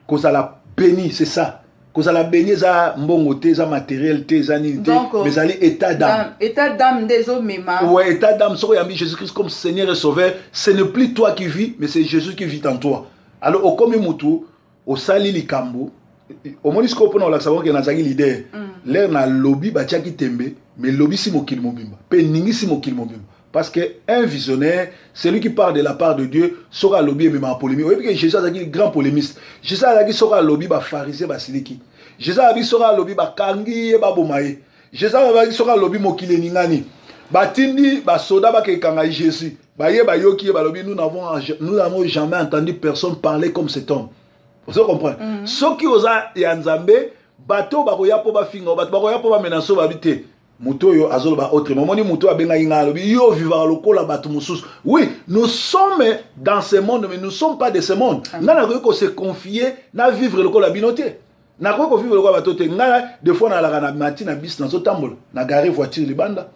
Kozala béni, c'est ça. Kozala béni eza mbongo te, eza matériel te, eza nini te, mais ezali état d'âme. État d'âme nde ezomema. Ouais, état d'âme. Soki oyambi Jésus Christ comme Seigneur et Sauveur, ce n'est plus toi qui vis, mais c'est Jésus qui vit en toi. Alors okomi mutu osali likambo. Omoni sikoyo, mpona kolakisa bango ke nazalaki leader, l'heure nalobi, batiaki tembe, mais lobisi mokili mobimba mpe ningisi mokili mobimba, parce que un visionnaire, celui qui parle de la part de Dieu, soki alobi, ememaka polémique. Oyebi ke Jésus azalaki grand polémiste. Jésus azalaki, soki alobi, bapharisien basiliki. Jésus azalaki, soki alobi, bakangi ye, baboma ye. Jésus azalaki, soki alobi, mokili eningani. Batindi basoda bakekanga Jésus. Baye, bayoki ye, balobi: nous n'avons jamais entendu personne parler comme cet homme. Ozo comprendre? Soki oza ya Nzambe, bato bakoya mpo bafinga, bato bakoya mpo bamenacer, babi te, moto oyo azoloba autrement. Omoni, moto oyo abengaki ngai, alobi: yo vivaka lokola bato mosusu. Oui, nous sommes dans ce monde, mais nous sommes pas de ce monde. Ngai nakoki kose confier na vivre lokola bino te, nakoki kovivre lokola bato te. Ngai des fois nalaka na mati na bus, nazotambola na gare voiture libanda,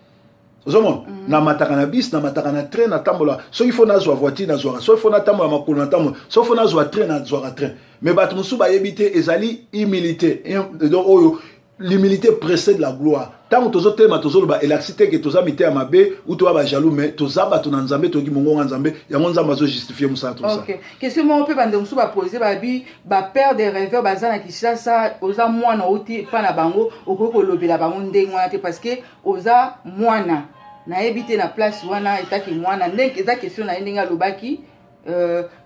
ozomona, namataka na bus, namataka na train, natambola. Soki faut nazwa voiture, nazwaka. Soki faut natambola makolo, natambola. Soki faut nazwa train, nazwaka train. Mais bato mosusu bayebi te, ezali humilité. Donc oyo, l'humilité précède la gloire. Ntango tozotelema, tozoloba, elakisi te ke toza mitema mabe ou toya bajaloux, mais toza bato na Nzambe, toyoki mongongo ya Nzambe. Yango Nzambe azojustifie mosala tosala. Ok, question moko mpe bandeko mosusu bapose, babi bapère de rêveur baza na Kinshasa. Oza mwana, outi epa na bango, okoki kolobela bango ndenge wana te, parce que oza mwana. Nayebi te na place wana etaki mwana ndenge eza question na ye, ndenge alobaki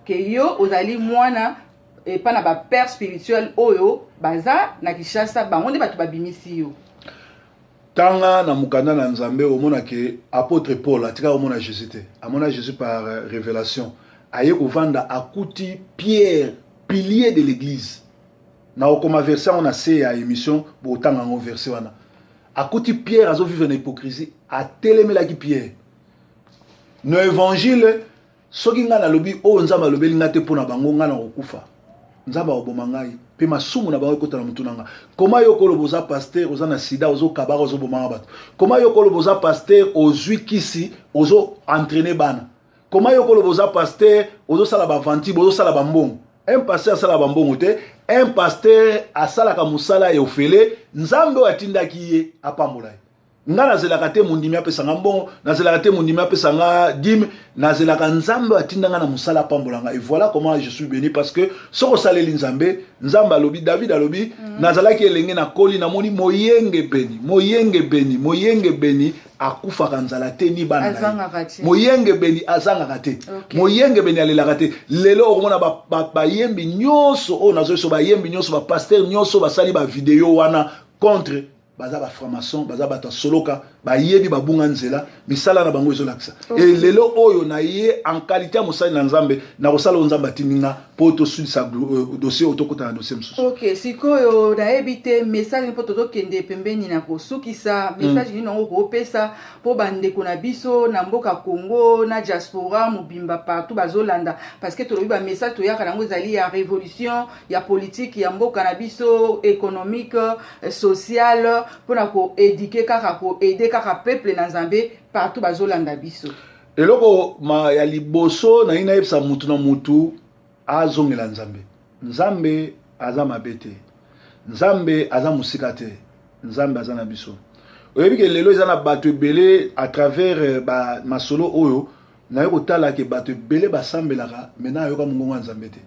ke yo ozali mwana epa na bapère spirituel oyo baza na Kinshasa, bango nde bato babimisi yo. Tanga na mokanda na Nzambe, omona ke apôtre Paul atika komona Jésus te, amona Jésus par révélation. Aye kovanda, akuti Pierre, pilier de l'église. Na okoma verset yango na se ya émission, botanga yango, verset wana. Akuti Pierre azovivre na hypocrisie, atelemelaki Pierre. No évangile, soki ngai nalobi oyo Nzambe alobeli ngai te mpo na bango, ngai nakokufa, Nzambe akoboma ngai, mpe masumu na bango ekota na motu na nga. Koma yo koloba oza pasteur, oza na sida, ozokabaka, ozobomaka bato. Koma yo koloba oza pasteur, ozwi kisi, ozo entraîner bana. Koma yo koloba oza pasteur, ozosala bavanti, bozosala bambongo. Un pasteur asalaka bambongo te. Un pasteur asalaka mosala ya ofele. Nzambe oyo atindaki ye apambola ye. Nga nazelaka te mondimi apesa nga mbongo, nazelaka te mondimi apesa nga dîme, nazelaka Nzambe oyo atinda nga na mosala apambola nga. Et voilà comment je suis béni, parce que soki osaleli Nzambe, Nzambe alobi, David alobi: "Nazalaki elenge, nakoli, namoni moyengebeni, moyengebeni, moyengebeni akufaka nzala te, ni bana na ye." Azangaka te. Moyengebeni azangaka te. Moyengebeni alelaka te. Lelo okomona bayembi nyonso oyo nazoyeso, bayembi nyonso, bapasteur nyonso basali bavideo wana contre, baza bafranc-maçon, baza bato ya soloka, bayebi babunga nzela, misala na bango ezolakisa. E lelo oyo na ye en qualité ya mosali na Nzambe, na kosala oyo Nzambe atindi nga mpo tosulisa dossier oyo, tokota na dossier mosusu. Ok, sikoyo nayebi te message mpo tozokende pembeni na kosukisa, message nini yango koopesa mpo bandeko na biso na mboka Congo, na diaspora mobimba, partout bazolanda? Parce que tolobi bamessage toyaka nango ezali ya révolution, ya politique ya mboka na biso, économique, sociale, mpona koéduquer kaka, koaider kaka peuple na Nzambe partout bazolanda biso. Eloko ma ya liboso nayi nayebisa mutu na mutu azongela Nzambe. Nzambe aza mabe te, Nzambe aza mosika te, Nzambe aza na biso. Oyebi ke lelo eza na bato ebele à travers masolo oyo naye kotala ke bato ebele basambelaka, me nayoka mongongo ya Nzambe te.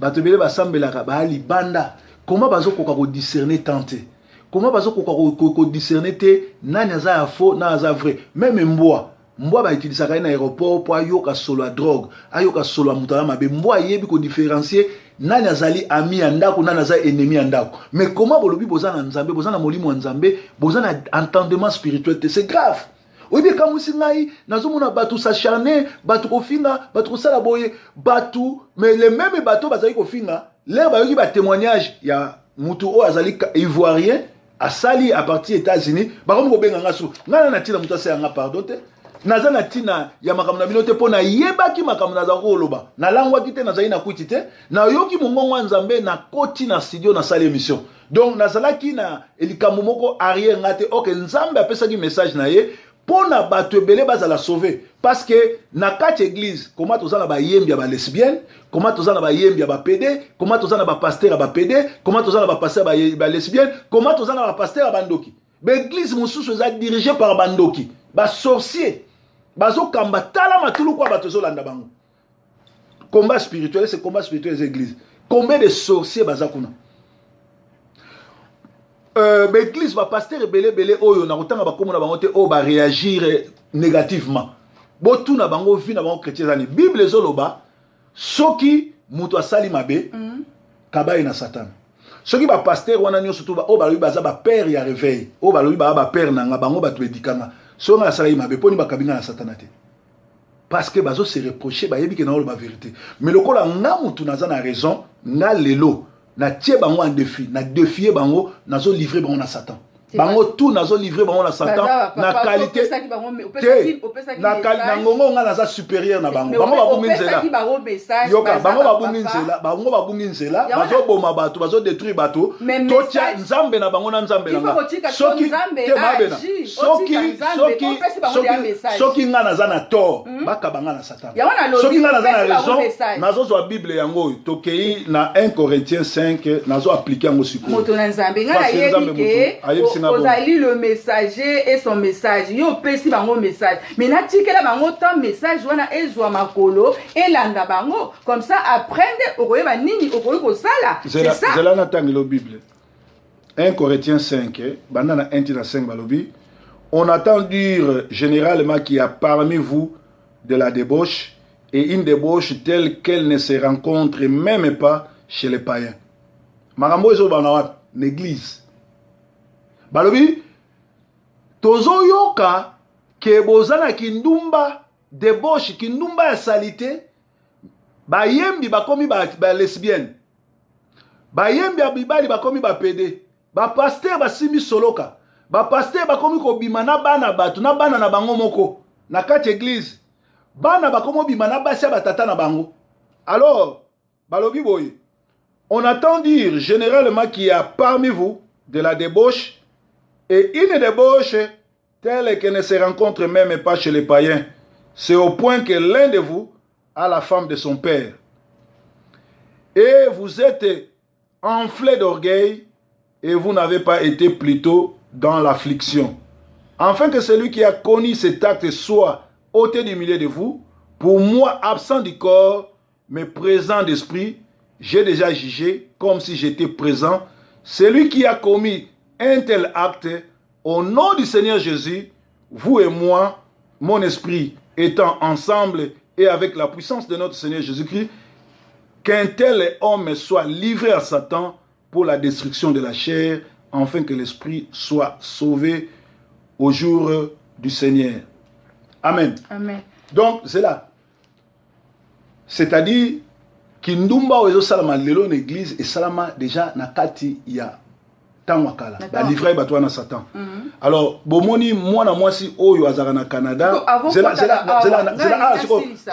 Bato ebele basambelaka, baya libanda. Koma bazokoka kodiscerner tant te? Koma bazokoka kodiscerner te nani aza ya faux, nani aza vrai? Même mbwa, mbwa bautilisaka ye na aéroport mpo ayoka solo ya drogue, ayoka solo ya moto aza mabe. Mbwa ayebi kodifférencier nani azali ami ya ndako, nani aza ennemi ya ndako. Mais comment bolobi boza na Nzambe, boza na molimo ya Nzambe, boza na entendement spirituel te? C'est grave. Oyebi, ekamwisi ngai, nazomona bato s'acharner, bato kofinga, bato kosala boye, bato. Mais le même bato bazali kofinga, l'heure bayoki batémoignage ya mutu oyo azali ivoirien, asali à partir États-Unis, bakomi kobenga nga. Su ngai na na ntina moto asala nga pardon te. Naza na ntina ya makambo na bino te, mpo nayebaki makambo nazalaki koloba. Nalangwaki te, nazali na kwiti te, nayoki mongongo ya Nzambe, nakoti na studio, nasali émission. Donc nazalaki na likambo moko arrière nga te. Ok, Nzambe apesaki message na ye mpo na bato ebele bazala sauvé, parce que na kati église, koma toza na bayembi ya balesbienne, koma toza na bayembi ya bapédé, koma toza na bapasteur ya bapédé, koma toza na bapasteur ya balesbienne, koma toza na bapasteur ya bandoki. Baéglise mosusu eza dirigé par bandoki, basorcier bazokamba. Tala matuluku ya bato ezolanda bango. Combat spirituel, c'est combat spirituel eza église. Combien de sorciers baza kuna? Baéglise, bapasteur ebele ebele oyo na kotanga bakombo na bango te, oyo baréagir négativement, botuna bango vie na bango chrétien ezani. Bible ezoloba soki moto asali mabe, kaba ye na Satana. Soki bapasteur wana nyonso to oyo balobi baza bapère ya réveil, oyo balobi baa bapère na nga, bango bato edikanga, soki nga asalaki mabe, mponi bakabi nga na Satana te? Parce que bazo se reprocher, bayebi ke naoloba vérité. Mais lokola nga motu naza na raison, nga lelo natie bango en défi, na défier bango, nazolivrer bango na Satan. Bango tout, nazolivrer bango na Satan na qualité te, na ngongo nga naza supérieur na bango. Bango babungi nzela, yoka, bango babungi nzela, bango babungi nzela, bazoboma bato, bazodétruire bato. Totia Nzambe na bango na Nzambe na nga. Soki te mabena, soki nga naza na tort, bakaba nga na Satan. Soki nga naza na raison, nazozwa Bible yango oyo, tokei na 1 Corinthiens 5, nazo appliquer yango sikoyo. Moto na Nzambe, nga nayebi ke ozali le messager et son message. Yo opesi bango message, mais natikela bango temps, message wana ezwa makolo, elanda bango, comme ça après nde okoyeba nini okoki kosala. Zela, natangelo Bible 1 Corinthiens 5, banda na 1 tina 5. Balobi: "On entend dire généralement qu'il y a parmi vous de la débauche, et une débauche telle qu'elle ne se rencontre même pas chez les païens." Makambo ezobana wapi? Na église. Balobi tozoyoka ke boza na kindumba, débauche, kindumba ya saleté. Bayembi bakomi balesbienne, ba bayembi ya mibali bakomi bapédé, bapasteur basimbi soloka, bapasteur bakomi kobima na bana bato, na bana na bango moko na kati église. Bana bakomi obima na basi ya batata na bango. Alors balobi boye: on entend dire généralement qu'il y a parmi vous de la débauche, et une débauche telle que ne se rencontre même pas chez les païens. C'est au point que l'un de vous a la femme de son père. Et vous êtes enflé d'orgueil et vous n'avez pas été plutôt dans l'affliction. Afin que celui qui a connu cet acte soit ôté du milieu de vous, pour moi absent du corps, mais présent d'esprit, j'ai déjà jugé comme si j'étais présent. Celui qui a commis un tel acte, au nom du Seigneur Jésus, vous et moi, mon esprit étant ensemble et avec la puissance de notre Seigneur Jésus-Christ, qu'un tel homme soit livré à Satan pour la destruction de la chair, afin que l'esprit soit sauvé au jour du Seigneur. Amen. Amen. Donc, c'est là. C'est-à-dire, kindumba oyo ezosalama lelo na église esalama déjà na kati ya ntango ya kala. Balivre bato wana Satan. Alors bomoni mwana mwasi oyo azalaka na Canada.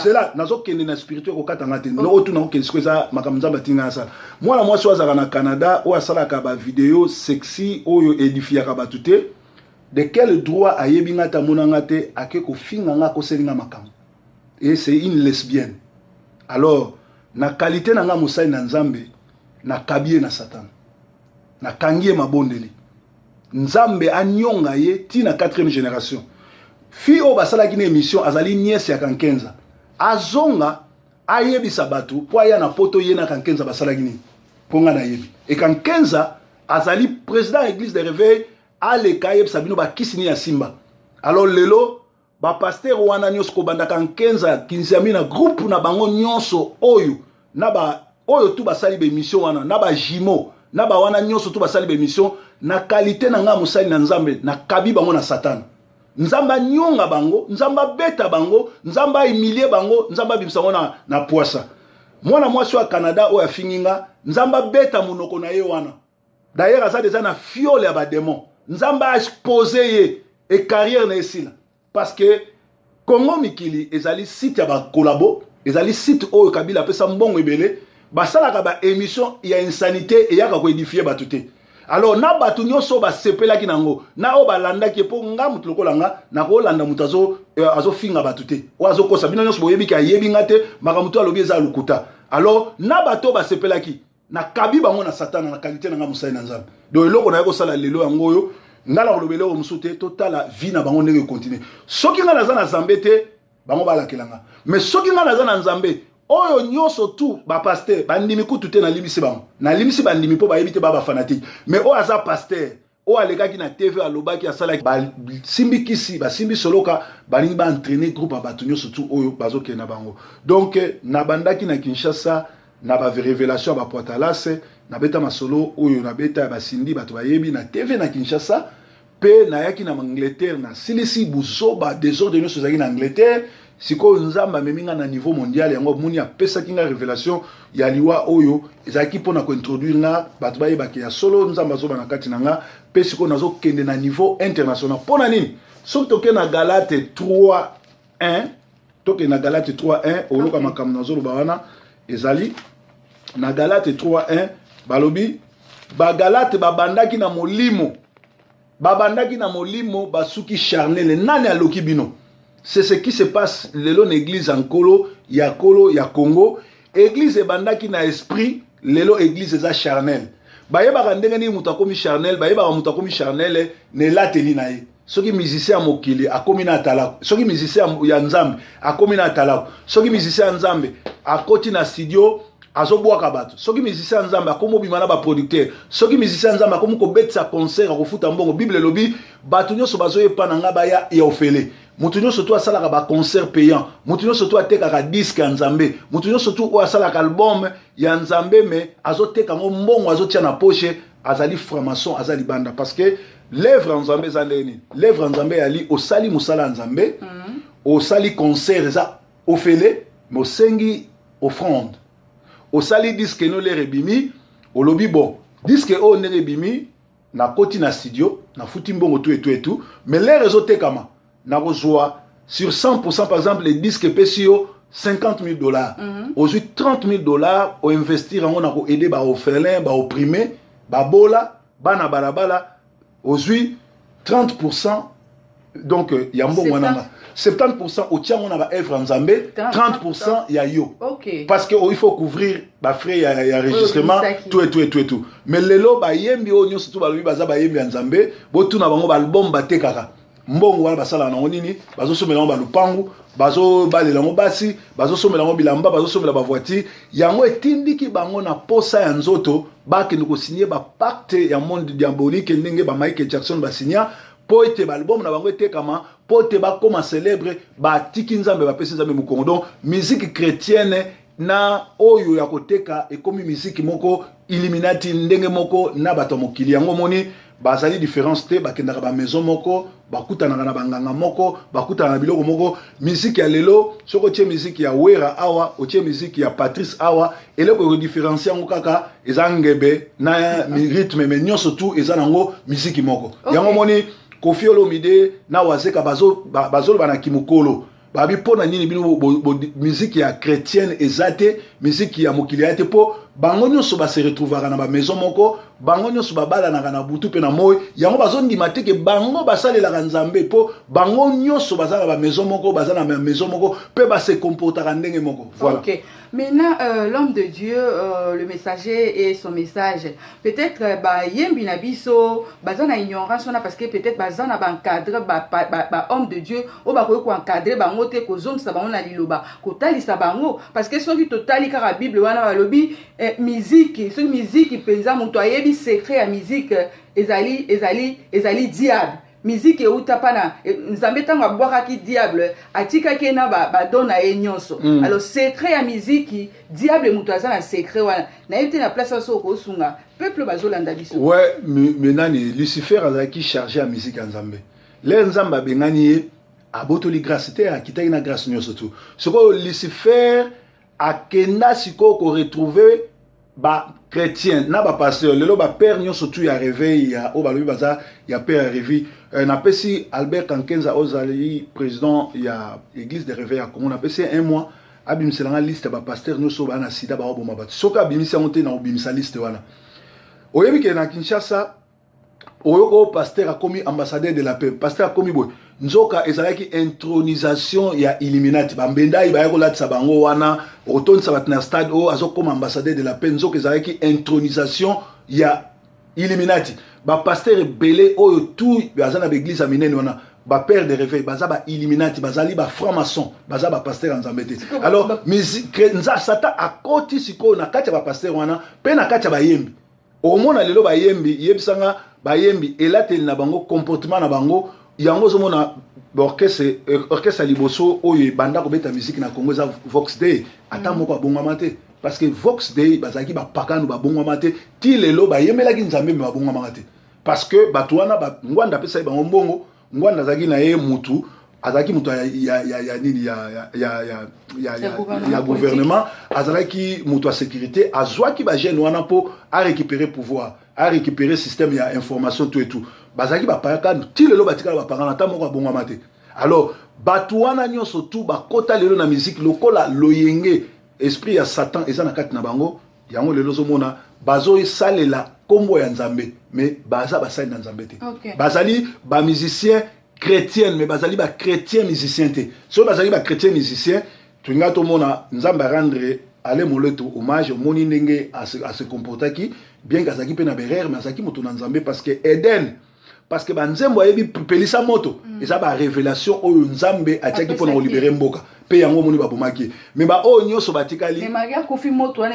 Zela, nazokende na spirituel, kokatanga te. Oyo tuna okende sikoyo, eza makambo Nzambe atinga asala. Mwana mwasi oyo azalaka na Canada, oyo asalaka bavideo sexy oyo edifiaka bato te, de quel droit ayebi nga te, amona nga te, ake kofinga nga, akoseli nga makambo? Et c'est une lesbienne. Alors na qualité na nga mosali na Nzambe, nakabi ye na Satan, nakangi ye mabondeli, Nzambe anyonga ye ti na 4e génération. Fille oyo basalaki na émission azali nièce ya Kankenza. Azonga ayebisa bato mpo aya na Poto, ye na Kankenza basalaki nini, mpo nga nayebi. E Kankenza azali président ya église de réveil, aleka ayebisa bino bakisi nini ya simba. Alors lelo bapasteur wana nyonso, kobanda Kankenza, Kinziami na groupe na bango nyonso, oyo na ba oyo tu basali baémission wana na bajimo na bawana nyonso tu basali baémission, na qualité na ngai mosali na Nzambe, nakabi bango na Satana. Nzambe anyonga bango, Nzambe abeta bango, Nzambe ahumilie bango, Nzambe abimisa bango na pwasa. Mwana mwasi oyo ya Canada oyo afingi nga, Nzambe abeta monoko na ye wana. D'ailleurs aza deja na fiole ya badémon. Nzambe aexpose ye e carrière na esila, parce que Congo Mikili ezali site ya bakolabo, ezali site oyo Kabila apesa mbongo ebele. Basalaka baémission ya insanité, eyaka koédifie bato te. Alors na bato nyonso oyo basepelaki nango na oyo balandaki, mpo nga moto lokola nga nakolanda moto azofinga bato te, oyo azokosa bino nyonso, boyebi ke ayebi nga te, makambo to alobi eza lokuta. Alors na bato oyo basepelaki, nakabi bango na Satana na qualité na nga mosali na Nzambe. Donc eloko naye kosala lelo yango oyo, nga na koloba eloko mosusu te. Totala vie na bango ndenge ekontinue. Soki nga naza na Nzambe te, bango balakela nga, mais soki nga naza na Nzambe, oyo nyonso tu bapasteur bandimi kutu te, nalimbisi bango, nalimbisi bandimi mpo bayebi te, ba bafanatique. Mais oyo aza pasteur, oyo alekaki na TV, alobaki, asalaki, basimbi kisi, basimbi soloka, balingi baentraîne groupe ya bato nyonso tu oyo bazokende na bango. Donc nabandaki na Kinshasa na barévélation ya bapoitalase, nabeta masolo oyo nabeta ya basindi, bato bayebi na TV na Kinshasa. Mpe nayaki na Angleterre, nasilisi buzoba, désordre nyonso ezalaki na Angleterre. Sikoyo Nzambe amemi nga na niveau mondial. Yango moni apesaki nga révélation ya liwa oyo ezalaki mpona kointroduire nga, bato bayebaki ya solo Nzambe azoba na kati na nga. Mpe sikoyo nazokende na niveau international. Mpo na nini? Soki tokende na Galate 3 1, tokende na Galate 3 1, oyoka makambo nazoloba wana. Ezali na Galate 3 1, balobi Bagalate babandaki na molimo, babandaki na molimo, basuki charnel. Nani aloki bino? C'est ce qui se passe lelo na église ya Nkolo, ya Nkolo ya Congo. Église ebandaki na esprit, lelo église eza charnel. Bayebaka ndenge nini moto akomi charnel? Bayebaka moto akomi charnel na elateli na ye. Soki musicien ya mokili akomi na atalako, soki musicien ya Nzambe akomi na atalako, soki musicien ya Nzambe akoti na studio azobwaka bato, soki musicien ya Nzambe akomi obima na baproducteur, soki musicien ya Nzambe akomi kobetisa concert, akofuta mbongo. Bible elobi bato nyonso bazoyepa na nga baya ya ofele. Moto nyonso tu asalaka baconcert payant, moto nyonso tu atekaka disque ya Nzambe, moto nyonso tu oyo asalaka album ya Nzambe me azoteka yango, mbongo azotia na poche, azali franc-maçon, aza libanda. Parce que l'œuvre ya Nzambe eza ndenge nini? L'œuvre ya Nzambe eyali osali mosala ya Nzambe, osali concert eza ofele, me osengi offrande. Osali disque no, lere ebimi, olobi: bon, disque oyo ndenge ebimi, nakoti na studio, nafuti mbongo tu etu etu, mais lere ezotekama, nakozwa Sur 100%, par exemple, les disques epesi yo 50 000 $, ozwi 30 000 $, oinvestir yango na koaider baorphelin, baopprimé, babola, bana balabala. Ozwi 30%, donc ya mbongo wana nga 70% otia yango na baœuvre ya Nzambe, 30% ya yo, parce que oh, il faut couvrir bafrais ya enregistrement, tout et tout et tout et tout. Mais lelo bayembi oyo nyonso tu balobi baza bayembi ya Nzambe, botuna bango baalbum batekaka, mbongo wana basalaka nango nini? Bazosomela yango balupangu, bazobalela yango basi, bazosomela yango bilamba, bazosomela bavoiture. Yango etindiki bango na posa ya nzoto, bakende kosigner bapacte ya monde diabolique, ndenge baMichael Jackson basinya mpo ete baalbum na bango etekama, mpo ete bakóma célèbre. Batiki Nzambe, bapesi Nzambe mokongo. Donc musique chrétienne na oyo ya koteka ekomi musique moko illuminati, ndenge moko na bato ya mokili. Yango omoni bazali différence te, bakendaka bamaison moko, bakutanaka na banganga moko, bakutana na biloko moko. Musique ya lelo, soki otie musique ya Wera awa, otie musique ya Patrice awa, eloko ekodifférencier yango kaka eza ngebe na rythme, mais nyonso tu eza nango musique moko. Yango omoni Kofi Olomide na Wazeka bazoloba na kimokolo, babi mpo na nini bino musique ya chrétienne eza te, musique ya mokili ya te? Mpo bango nyonso base retrouvaka na bamaison moko, bango nyonso babalanaka na butu mpe na moi. Yango bazondima te ke bango basalelaka Nzambe, mpo bango nyonso baza na bamaison moko, baza na maison moko mpe base comportaka ndenge moko. Voilà. Ok. Maintenant, l'homme de Dieu, le messager et son message. Peut-être, bah, yembi na biso, baza na ignorance wana, parce que peut-être baza na baencadre ba homme de Dieu oyo bakoki koencadrer bango te, kozongisa bango na liloba, kotalisa bango. Parce que soki totali kaka Bible wana, balobi musique, soki musique mpenza, moto ayebi secret ya musique ezali diable. Musique euta mpa na Nzambe. Ntango abwakaki diable, atikaki ye na badon na ye nyonso. Alors secret ya miziki, diable moto aza na secret wana. Nayebi te na place wana soki okosunga peuple bazolanda biso. Ouais, mais nani, Lucifer azalaki chargé ya musique ya Nzambe. Le Nzambe abengani ye, abotoli grâce te, akitaki na grâce nyonso tu. Sikoyo Lucifer akenda sikoyo koretrouver bachrétien na bapasteur. Lelo bapère nyonso tu ya réveil, ya oyo balobi baza ya père ya réveil, napesi Albert Kankenza oyo ozali président ya église de réveil ya Congo, napesi un mois abimiselanga liste ya bapasteur nyonso oyo baa na sida, baoboma bato. Soki abimisi yango te, na obimisa liste wana. Oyebi ke na Kinshasa oyoka oyo pasteur akomi ambassadeur de la paix, pasteur akomi boye, nzoka ezalaki intronisation ya illuminati. Bambendai baya kolatisa bango wana, okotondisa bato na stade, oyo azokoma ambassadeur de la paix, nzoka ezalaki intronisation ya illuminati. Bapasteur ebele oyo tu baza na baeglise ya minene wana, bapère de réveil, baza bailluminati, bazali bafranc maçon, baza bapasteur ya Nzambe te. Alors Satan akoti sikoyo na kati ya bapasteur wana mpe na kati ya bayembi. Okomona lelo bayembi, yebisanga, bayembi elateli na bango, comportement na bango, yango ozomona orchestre. Orchestre ya liboso oyo ebanda kobeta musique na Congo eza Vox Day. Ata moko abongwama te, parce que Vox Day bazalaki bapakano, babongwama te. Ti lelo bayembelaki Nzambe, me babongwamaka te, parce que bato wana Ngwanda apesaki bango mbongo. Ngwanda azalaki na ye mutu, azalaki moto ya nini, ya gouvernement, azalaki moto ya sécurité. Azwaki bajeune wana mpo arécupérer pouvoir, arécupérer système ya information, tout et tout. Bazalaki bapakano, ti lelo batikala bapakano, ata moko abongwama te. Alors bato wana nyonso tu bakota lelo na musique lokola loyenge, esprit ya Satan eza na kati na bango. Yango lelo ozomona bazosalela nkombo ya Nzambe, mais baza basali na Nzambe te. Bazali bamusicien chrétienne, mais bazali bachrétien musicien te. Soki bazali bachrétien musicien, tolinga tomona Nzambe arendre Ale Moleto hommage. Omoni ndenge ase comportaki, bien que azalaki mpe na berere, mais azalaki moto na Nzambe, parce que Eden, parce que banzembo ayebi pelisa moto, eza barévélation oyo Nzambe atiaki mpona kolibérer mboka. Mpe yango omoni babomaki ye. Mais baoyo nyonso batikali, moto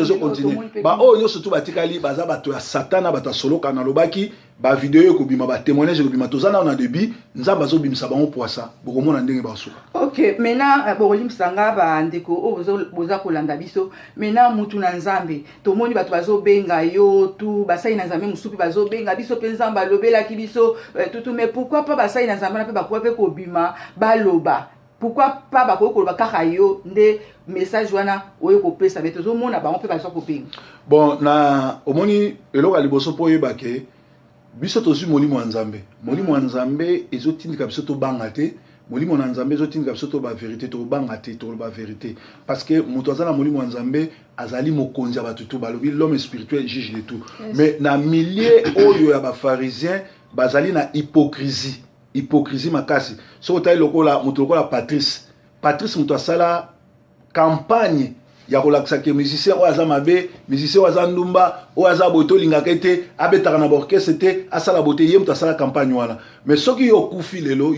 ezocontinuer. Baoyo nyonso tu batikali baza bato ya Satana, bato ya soloka. Nalobaki bavideo ekobima, batémoignage ekobima. Toza nano na début. Nzambe azobimisa bango poisa, bokomona ndenge basuka. Ok, maintenant bokolimbisa nga, bandeko oyo boza kolanda biso. Maintenant, mutu na Nzambe, tomoni bato bazobenga yo tu, basali na Nzambe mosusu mpe bazobenga biso mpe, Nzambe alobelaki biso tutu. Mais pourquoi pas basali na Nzambe wana mpe bakoka mpe kobima baloba? Pourquoi pas bakoki koloba kaka yo nde message wana oyo kopesa? Me tozomona bango mpe baza kobenga. Bon, na omoni eloko ya liboso mpo oyeba ke biso tozwi molimo ya Nzambe. Molimo ya Nzambe ezotindika biso tobanga te. Molimo na Nzambe ezotindika biso toloba vérité, tokobanga te, tokoloba vérité, parce que moto aza na molimo ya Nzambe azali mokonzi ya bato. Tu balobi l'homme spirituel juge de tout. Mais na milieu oyo ya bapharisien, bazali na hypocrisie, hypocrisie makasi. Soki otali lokola moto lokola Patrice, Patrice moto asala campagne ya kolakisa ke musicien oyo aza mabe, musicien oyo aza ndumba, oyo aza boye, tolingaka ete abetaka na baorchestre te, asala boye te. Ye moto asala campagne wana. Mais soki yo okufi lelo